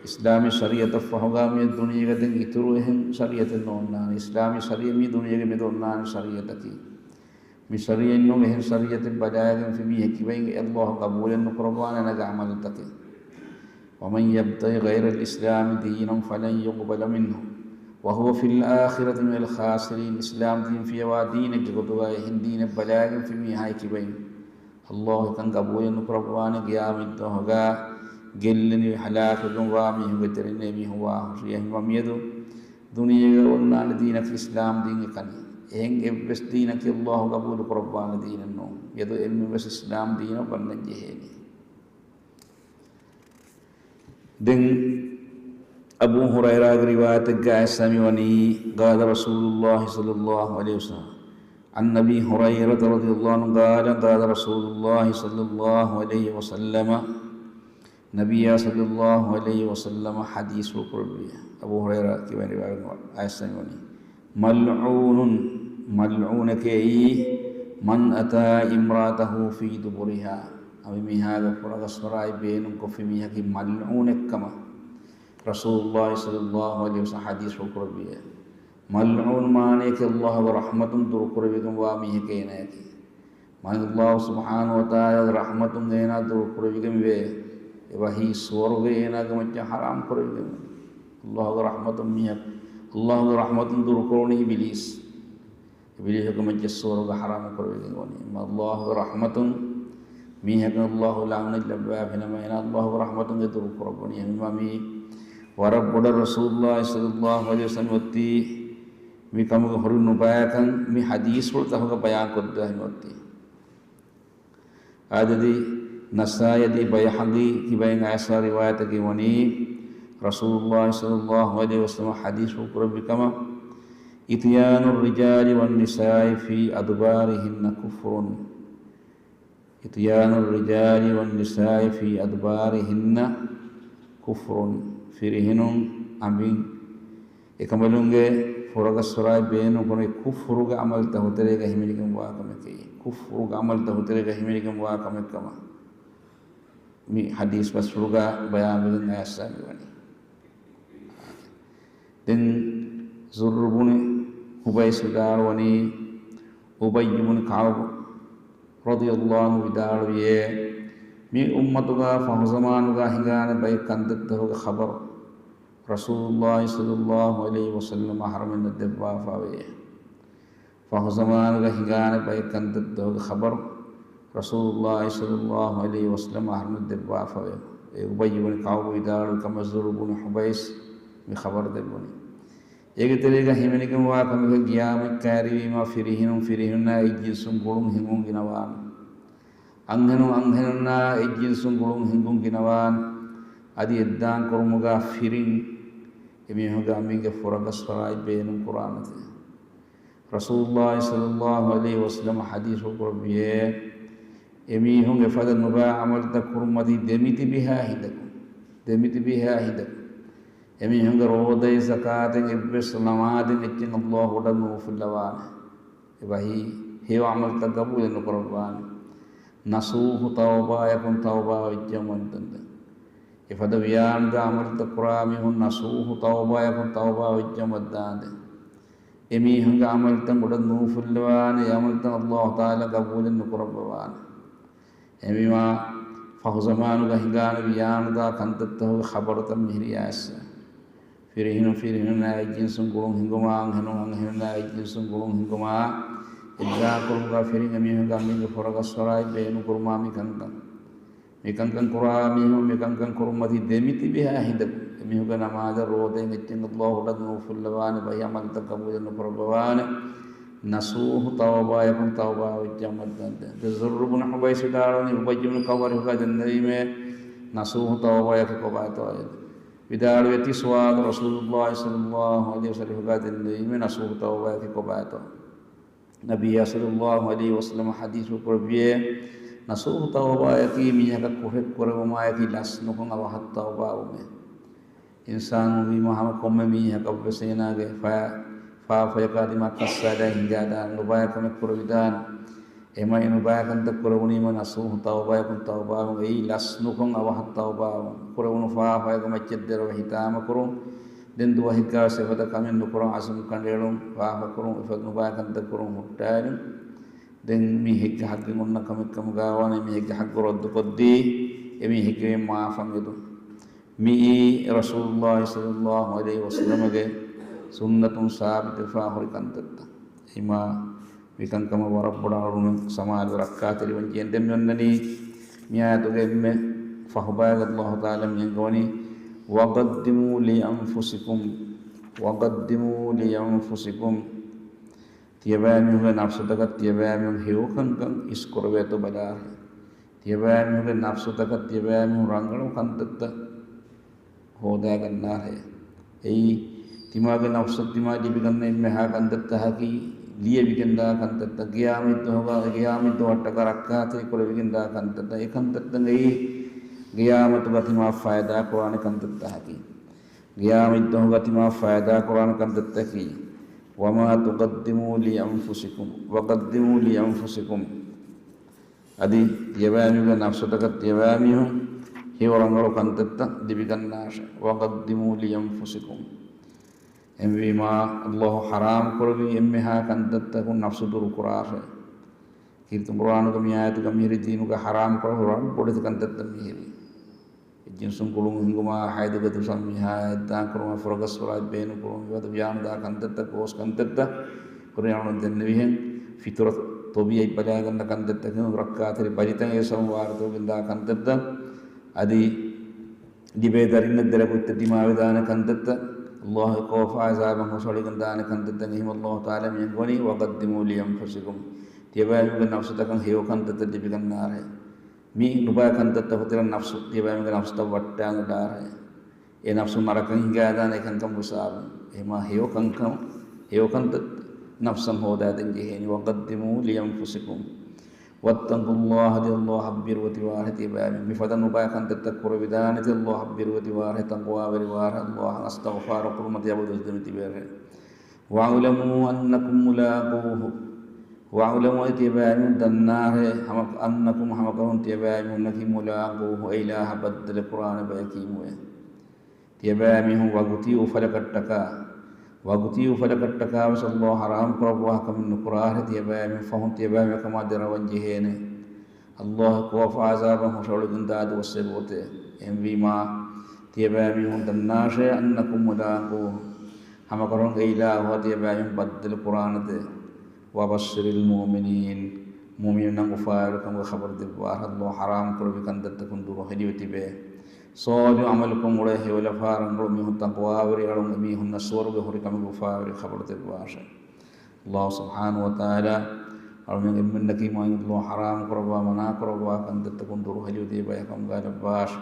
އިސްލާމީ ޝަރީޢަތަށް ފަހުގާ މިއޮތް ދުނިޔޭގަ ދެން އިތުރު އެހެން ޝަރީޢަތެއް ނޯންނާނެ. އިސްލާމީ ޝަރީޢަތް މީ ދުނިޔޭގެ މެދު އޮންނާނެ ޝަރީޢަތަކީ. މި ޝަރީޢަތް ނޫން އެހެން ޝަރީޢަތެއް ބަލާގެންފި މީހެއް ކިބައިން ﷲ ޤަބޫލެއް ނުކުރައްވާނެ އޭނާގެ ޢަމަލުތަކެއް. ومن يبتغ غير الإسلام دينا فلن يقبل منه وهو في الآخرة من الخاسرين، އިސްލާމް ދީން ފިޔަވާ ދީނެއްގެ ގޮތުގައި އެހެން ދީނެއް ބަލާގެންފި މީހާ އެކިބައިން ﷲ އެކަން ގަބޫލެއް ނުކުރައްވާނެ. ގިޔާމަތްދުވަހުގަ ގެއްލެނިވެ ހަލާކުވެގެންވާ މީހުންގެ ތެރެއިން އެމީހުން ވާ ހުށި. އެހެންވީމާ މިއަދު ދުނިޔޭގަ އޮންނާނެ ދީނަކީ އިސްލާމް ދީން އެކަނި. އެހެން އެއްވެސް ދީނަކީ ﷲ ގަބޫލު ކުރައްވާނެ ދީނެއް ނޫން. މިއަދު އެންމެންވެސް އިސްލާމް ދީނަށް ވަންނަން ޖެހޭނީ. ދެން އަބޫ ހުރައިރާގެ ރިވާޔަތެއްގައި އައިސް މިވަނީ، قال رسول الله صلى الله عليه وسلم، عن أبي هريرة رضي الله عنه قال، قال رسول الله صلى الله عليه وسلم، ނަބިއްޔާ ޞައްލައްލާހު ޢަލައިހި ވަސައްލަމަ ޙަދީޘްފުޅު ކުރެއްވިއޭ. އަބޫ ހުރައިރާ ކިބައިން ރިވާޔަތް އައިސް މިވަނީ، ملعون، މަލްޢޫނެކޭ އެއީ، من أتى امرأته في دبرها، އަނބިމީހާގެ ފުރަގަސްވަރާއި ބޭނުންކޮށްފި މީހަކީ މަލްޢޫނެއްކަމަށް ރަސޫލުﷲ ޞައްލައްލާހު ޢަލައިހި ވަސައްލަމަ ޙަދީޘްފުޅު ކުރެއްވިއޭ. މަލްޢޫނު މާނަޔަކީ ﷲ ގެ ރަޙްމަތުން ދުރުކުރެވިގެންވާ މީހެކޭ އޭނާއަކީ. މާނަ، ﷲ ސުބްޙާނަހޫ ވަތަޢާލާގެ ރަޙްމަތުން އޭނާ ދުރުކުރެވިގެންވޭ. އެބަހީ ސުވަރުގެ އޭނާގެ މައްޗަށް ޙަރާމް ކުރެވިގެން. ﷲ ގެ ރަޙްމަތުން މީހަކު، ﷲ ގެ ރަޙްމަތުން ދުރުކުރުނީ އިބިލީސް. އިބިލީހުގެ މައްޗަށް ސުވަރުގެ ޙަރާމް ކުރެވިގެން ވަނީ. އެމަ ﷲ ގެ ރަޙްމަތުން މީހަކަށް ﷲ ލަޢުނަތް ލައްވާފިނަމަ، އޭނާ ﷲ ގެ ރަޙްމަތުން އެ ދުރުކުރައްވަނީ. އެމަ މީ ވަރަށް ބޮޑަށް ރަސޫލުﷲ ޞައްލައްލާހު ޢަލައިހި ވަސައްލަމަ އޮތީ މި ކަމުގެ ހުރި ނުބައިކަން މި ޙަދީޘްފުޅުތަކުގަ ބަޔާން ކޮށްދެވި އޮތީ. އާދެ، ނަސާއީ އަދި ބަޔްހަޤީ ކިބައިން އައިސް ރިވާޔަތަކީ ވަނީ، ރަސޫލުﷲ ޞައްލައްލާހު ޢަލައިހި ވަސައްލަމަ ޙަދީޘްފުޅު ކުރެއްވި ކަމަށް، إتيان الرجال والنساء في أدبارهن كفر. إتيان الرجال والنساء في أدبارهن كفر. ފިރިހެނުން އަނބިން އެކަނބަލުންގެ ފުރަގަސްވަރާއި ބޭނުންކުރުނީ ކުފުރުގެ ޢަމަލުތައް ހުތެރޭގަ ހިމެނިގެންވާ ކަމެކޭ. ކުފުރުގެ ޢަމަލުތައް ހުތެރޭގަ ހިމެނިގެންވާ ކަމެއްކަމަށް މި ޙަދީޘް ބަސްފުޅުގަ ބަޔާންވެގެން އައިސް މިވަނީ. ދެން ޒުއްރު ބުނު ޙުބައިސް ވިދާޅުވަނީ، އުބައްޔު ބުނު ކަޢުބު ރަޟިޔަﷲ ޢަންހު ވިދާޅުވިއޭ، މި އުއްމަތުގަ ފަހުޒަމާނުގަ ހިނގާނެ ބައެއް ކަންތައްތަކުގެ ޚަބަރު ރަސޫލުﷲ ޞައްލައްލާހު ޢަލައިހި ވަސައްލަމަ އަހަރުމެންނަށް ދެއްވާފައިވެއޭ. ފަހުޒަމާނުގަ ހިނގާނެ ބައެއް ކަންތައްތަކުގެ ޚަބަރު ރަސޫލުﷲ ޞައްލައްލާހު ޢަލައިހި ވަސައްލަމަ އަހަރުމެން ދެއްވާފައިވެ. އެ އުބައްޔު ބުނު ކަޢުބު ވިދާޅުވި ކަމަށް ޒުއްރު ބުނު ޙުބައިސް މި ޚަބަރު ދެއްވުނީ. އޭގެ ތެރޭގަ ހިމެނިގެންވާ ކަމަކަށް ގިޔާމަތް ކައިރިވީމަ ފިރިހެނުން ފިރިހެނުންނާ އެއްޖިންސުން ގުޅުން ހިނގުން ގިނަވާނެ. އަންހެނުން އަންހެނުންނާ އެއްޖިންސުން ގުޅުން ހިނގުން ގިނަވާނެ. އަދި އެއްދާން ކުރުމުގަ ފިރިން އެމީހުންގެ އަނބިންގެ ފުރަގަސްވަރާއި ބޭނުން ކުރާނެތެ. ރަސޫލުﷲ ޞައްލައްލާހު ޢަލައިހި ވަސައްލަމަ ޙަދީޘްފުޅު ކުރެއްވިއޭ، އެމީހުން އެފަދަ ނުބައި ޢަމަލުތައް ކުރުން މަތީ ދެމިތި ބިހާ ހިނދަކު، ދެމިތި ބިހާ ހިނދަކު. އެމީހުންގެ ރޯދައެއް ޒަކާތެއް އެއްވެސް ނަމާދެއް އެއްޗެއް ﷲ އަޑަށް ނޫފުއްލަވާނެ. އެބަހީ ހެޔޮ ޢަމަލުތައް ގަބޫލެއް ނުކުރައްވާނެ. ނަޞޫޙު ތައުބާޔަކުން ތައުބާ ވެއްޖައުމަށް ދަންދެން. އެފަދަ ވިޔާނުދާ ޢަމަލުތައް ކުރާ މީހުން ނަޞޫޙު ތައުބާޔަކުން ތައުބާ ވެއްޖައުމަށް ދާނދެން. އެމީހުންގެ ޢަމަލުތައް އަޑަށް ނޫފުއްލަވާނެ، އެ ޢަމަލުތައް ﷲ ތަޢާލާ ގަބޫލެއް ނުކުރައްވަވާނެ. އެހެންވީމާ، ފަހުޒަމާނުގަ ހިނގާނެ ވިޔާނުދާ ކަންތައްތަކުގެ ޚަބަރުތައް މިހިރީ އައިސް. ފިރިހެނުން ފިރިހެނުންނާ އެއްޖިންސުން ގުޅުން ހިނގުމާ، އަންހެނުން އަންހެނުންނާ އެއްޖިންސުން ގުޅުން ހިނގުމާ، އެއްދާން ކުރުމުގަ ފިރިން އެމީހުންގެ އަނބިންގެ ފުރަގަސްވަރާއި ބޭނުން ކުރުމާ މި ކަންކަން. މިކަންކަން ކުރާ މީހުން މިކަންކަން ކުރުން މަތީ ދެމިތިބިހާ ހިނދަކު، އެމީހުންގެ ނަމާދެއް ރޯދައެއް އެއްޗެއް ﷲ އަޑަށް ނޫފުއްލަވާނެ، ބައި ޢަމަލުތައް ގަބޫލެއް ނުކުރައްވަވާނެ. ނަޞޫޙު ތައުބާޔަކުން ތައުބާ ވެއްޖައުމަށް ދަންދެން. ދެން ޒުއްރު ބުނު ޙުބައިސް ވިދާޅުވަނީ، އުބައްޔު ބުނު ކަޢުބަށް ރިވާޔަތް ދެންނެވީމޭ، ނަޞޫޙު ތައުބާޔަކީ ކޮބާތޯ؟ ވިދާޅުވި ތި ސުވާލު ރަސޫލުﷲ ޞައްލައްލާހު ޢަލައިހި ވަސައްލަމަ ރިވާޔަތް ދެންނެވީމޭ، ނަޞޫޙު ތައުބާޔަކީ ކޮބާތޯ؟ ނަބިއްޔާ ޞައްލައްލާހު ޢަލައިހި ވަސައްލަމަ ޙަދީޘްފުޅު ކުރެއްވިއޭ، ނަޞޫޙު ތައުބާޔަކީ މީހަކަށް ކުށެއް ކުރެވުމާއެކީ ލަސް ނުކޮށް އަވަހަށް ތައުބާވުމޭ. އިންސާނުން ވީމަ ހަމަ ކޮންމެ މީހަކަށްވެސް އޭނާގެ ފަ-، ފާފަޔަކާ ދިމާ ކައްސާލާ ހިނގާދާނެ، ނުބައި ކަމެއް ކުރެވިދާނެ. އެހެންވީމަ ނުބައި ކަންތައް ކުރެވުނީމަ ނަޞޫޙު ތައުބާޔަކުން ތައުބާވުން އެއީ ލަސް ނުކޮށް އަވަހަށް ތައުބާވުން. ކުރެވުނު ފާފައިގެ މައްޗަށް ދެރަވެ ހިތާމަ ކުރުން. ދެން ދުވަހެއްގަވެސް އެފަދަ ކަމެއް ނުކުރަން އަޒުމް ކަނޑައެޅުން، ފާފަ ކުރުން، އެފަދަ ނުބައި ކަންތައް ކުރުން ހުއްޓާލުން. ދެން މީހެއްގެ ޙައްޤެއް އޮންނަ ކަމެއް ކަމުގައި ވާނެ، މީހެއްގެ ޙައްޤު ރައްދުކޮށްދީ، އެމީހެއްގެ މާފަށް އެދުން. މިއީ ރަސޫލުﷲ ޞައްލައްލާހު ޢަލައިހި ވަސައްލަމަގެ ސުންނަތުން ސާބިތުވެފާ ހުރި ކަންތައްތައް. އެމާ މިކަންކަމަށް ވަރަށް ބޮޑަށް އަޅުގަނޑު ސަމާލު ރައްކާތެރިވަން ޖެހޭނެ. ދެން މި އޮންނަނީ މި އާޔަތުގެ އެންމެ ފަހުބާގަ ﷲ ތަޢާލާ މި އަންގަވަނީ، "وَقَدِّمُوا لِأَنفُسِكُمْ، وَقَدِّمُوا لِأَنفُسِكُمْ." ތިޔަބައިމީހުންގެ ނަފްސުތަކަށް ތިޔަބައިމީހުން ހެޔޮ ކަންކަން އިސްކުރެވޭތޯ ބަލާށޭ. ތިޔަބައިމީހުންގެ ނަފްސުތަކަށް ތިޔަބައިމީހުން ރަނގަޅު ކަންތައްތައް ހޯދާގަންނާށޭ. އެއީ، ތިމާގެ ނަފްސަށް ތިމާ ލިބިގަންނަ އެންމެހާ ކަންތައްތަކަކީ، ލިޔެވިގެންދާ ކަންތައްތައް، ގިޔާމަތްދުވަހުގަ، ގިޔާމަތްދުވަހަށްޓަކާ ރައްކާތެރިކުރެވިގެންދާ ކަންތައްތައް. އެ ކަންތައްތައް އެއީ، ގިޔާމަތުގަ ތިމާ ފައިދާކުރާނެ ކަންތައްތަކަކީ. ގިޔާމަތްދުވަހުގަ ތިމާ ފައިދާކުރާނެ ކަންތައްތަކަކީ، "وَمَا تُقَدِّمُوا لِأَنفُسِكُمْ، وَقَدِّمُوا لِأَنفُسِكُمْ." އަދި ތިޔަބައިމީހުންގެ ނަފްސުތަކަށް ތިޔަބައިމީހުން ހެޔޮ ރަނގަޅު ކަންތައްތައް ލިބިގަންނާށޭ. "وَقَدِّمُوا لِأَنفُسِكُمْ." އެހެންވީމާ، ﷲ ޙަރާމް ކުރެއްވި އެންމެހާ ކަންތައްތަކުން ނަފްސު ދުރުކުރާށޭ. ކީރިތި ޤުރްއާނުގަ މި އާޔަތުގަ މިހިރީ ދީނުގަ ޙަރާމް ކުރެއްވި ވަރަށް ބޮޑެތި ކަންތައްތައް މިހިރީ. އެއްޖިންސުން ގުޅުން ހިނގުމާ، ޙައިޟުގެ ދުވަސް މިހާ އެއްދާން ކުރުމާ، ފުރަގަސްވަރާ ބޭނުން ކުރުމަށް މިފަދަ ވިޔާނުދާ ކަންތައްތައް، ގޯސް ކަންތައްތައް ކުރިއަށް އަޅުގަނޑު ދެންނެވިހެން، ފިޠުރަތު ޠަބީޢަތް ބަލާގަންނަ ކަންތައްތަކުން ރައްކާތެރި ބަލިތައް އެ ސަމަ ވާރިދުވެގެންދާ ކަންތައްތައް، އަދި ލިބޭ ދަރިންނަށް ދެރަކޮށްތައް ދިމާވެދާނެ ކަންތައްތައް، ﷲ ގެ ކޯފާ ޢަޒާބަށް ހުށަހަޅިގެންދާނެ ކަންތައްތައް. އެހެން ﷲ ތަޢާލާ މި އަންގަވަނީ، "وَقَدِّمُوا لِأَنفُسِكُمْ." ތިޔަބައިމީހުންގެ ނަފްސުތަކަށް ހެޔޮ ކަންތައްތައް ލިބިގަންނާށޭ. މި ނުބައި ކަންތައްތައް ހުތުރަށް ނަފްސު، ތިޔަބައިމީހުންގެ ނަފްސުތައް ވައްޓާލަދާށޭ. އެ ނަފްސު ނަރަކަން ހިނގާދާނެ އެކަންކަން ހިސާބުން. އެހެންމާ ހެޔޮ ކަންކަން، ހެޔޮ ކަންތައް ނަފްސަށް ހޯދާދޭން ޖެހޭނީ. "وَقَدِّمُوا لِأَنفُسِكُمْ." "وَاتَّقُوا اللَّهَ." ދެ ﷲ އަށް ބިރުވެތިވާށޭ ތިޔަބައިމީހުން. މިފަދަ ނުބައި ކަންތައްތައް ކުރެވިދާނެތީ ﷲ އަށް ބިރުވެތިވާށޭ، ތަޤްވާވެރިވާށޭ، ﷲ އަށް އިސްތިޣްފާރު ކުރުމަށް ތިޔަބައިމީހުން ދުސްދެމިތިބޭށޭ. "وَاعْلَمُوا أَنَّكُمْ مُلَاقُوهُ." "وَاعْلَمُوا" އޭ ތިޔަބައިމީހުން ދަންނާށޭ، ހަމަ، "أَنَّكُمْ" ހަމަކަށަވަރުން ތިޔަބައިމީހުންނަކީ، "مُلَاقُوهُ" އެ އިލާހަ ބައްދަލު ކުރާނެ ބަޔަކީމުވެ. ތިޔަބައިމީހުން ވަގުތީ އުފަލަކަށްޓަކާ، ވަގުތީ އުފަލަކަށްޓަކާވެސް ﷲ ޙަރާމް ކުރައްވާ ކަމެއް ނުކުރާށޭ، ތިޔަބައިމީހުން ފަހުން ތިޔަބައިމީހުން އެކަމާ ދެރަވަން ޖެހޭނެ. ﷲ ގެ ކޯފާ ޢަޒާބަށް ހުށަހަޅިގެންދާ ދުވަސް އެބައޮތޭ. އެހެންވީމާ، ތިޔަބައިމީހުން ދަންނާށޭ، "أَنَّكُمْ مُلَاقُوهُ." ހަމަކަށަވަރުން އެ އިލާހުއާ ތިޔަބައިމީހުން ބައްދަލު ކުރާނެތޭ. "وَبَشِّرِ الْمُؤْمِنِينَ." މުއުމިނުންނަށް އުފާވެރިކަމުގެ ޚަބަރު ދެއްވާށޭ، ﷲ ޙަރާމް ކުރެއްވި ކަންތައްތަކުން ދުރުހެލިވެ ތިބޭ. ޞާލިޙު ޢަމަލުކޮށް އުޅޭ ހެޔޮލަފާ ރަނގަޅު މީހުން، ތަޤްވާވެރި އަޅުން އެމީހުންނަށް ސުވަރުގެ ހުރި ކަމުގެ އުފާވެރި ޚަބަރު ދެއްވާށޭ. ﷲ ސުބްޙާނަހޫ ވަތަޢާލާ އަޅުމެން އެންމެންނަކީ މާތް ﷲ ޙަރާމް ކުރައްވާ، މަނާ ކުރައްވާ ކަންތައްތަކުން ދުރުހެލިވެ ތިބޭ ބަޔަކަށް އަންގާ ލައްވާށޭ.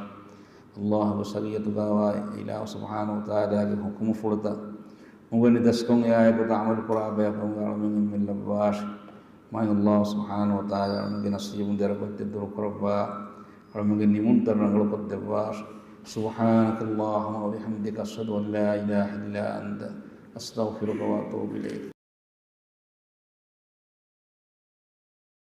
ﷲ ގެ ޝަރީޢަތުގައި ވާ އިލާހު ސުބްޙާނަހޫ ވަތަޢާލާގެ ޙުކުމުފުޅުތައް އުނގެނި ދަސްކޮށް އެއާއެކު އަމަލު ކުރާ ބަޔަކަށް އަޅުމެން އެންމެން ލައްވާށޭ. މާތް ﷲ ސުބްޙާނަހޫ ވަތަޢާލާ އަޅުމެންގެ ނަސީބުން ދެރަކޮށްދެއް ދުރުކުރައްވާ، އަޅުމެންގެ ނިމުންތައް ރަނގަޅުކޮށްދެއްވާށޭ. سُبْحَانَكَ اللَّهُمَّ وَبِحَمْدِكَ، أَشْهَدُ أَنْ لَا إِلَهَ إِلَّا أَنْتَ، أَسْتَغْفِرُكَ وَأَتُوبُ إِلَيْكَ.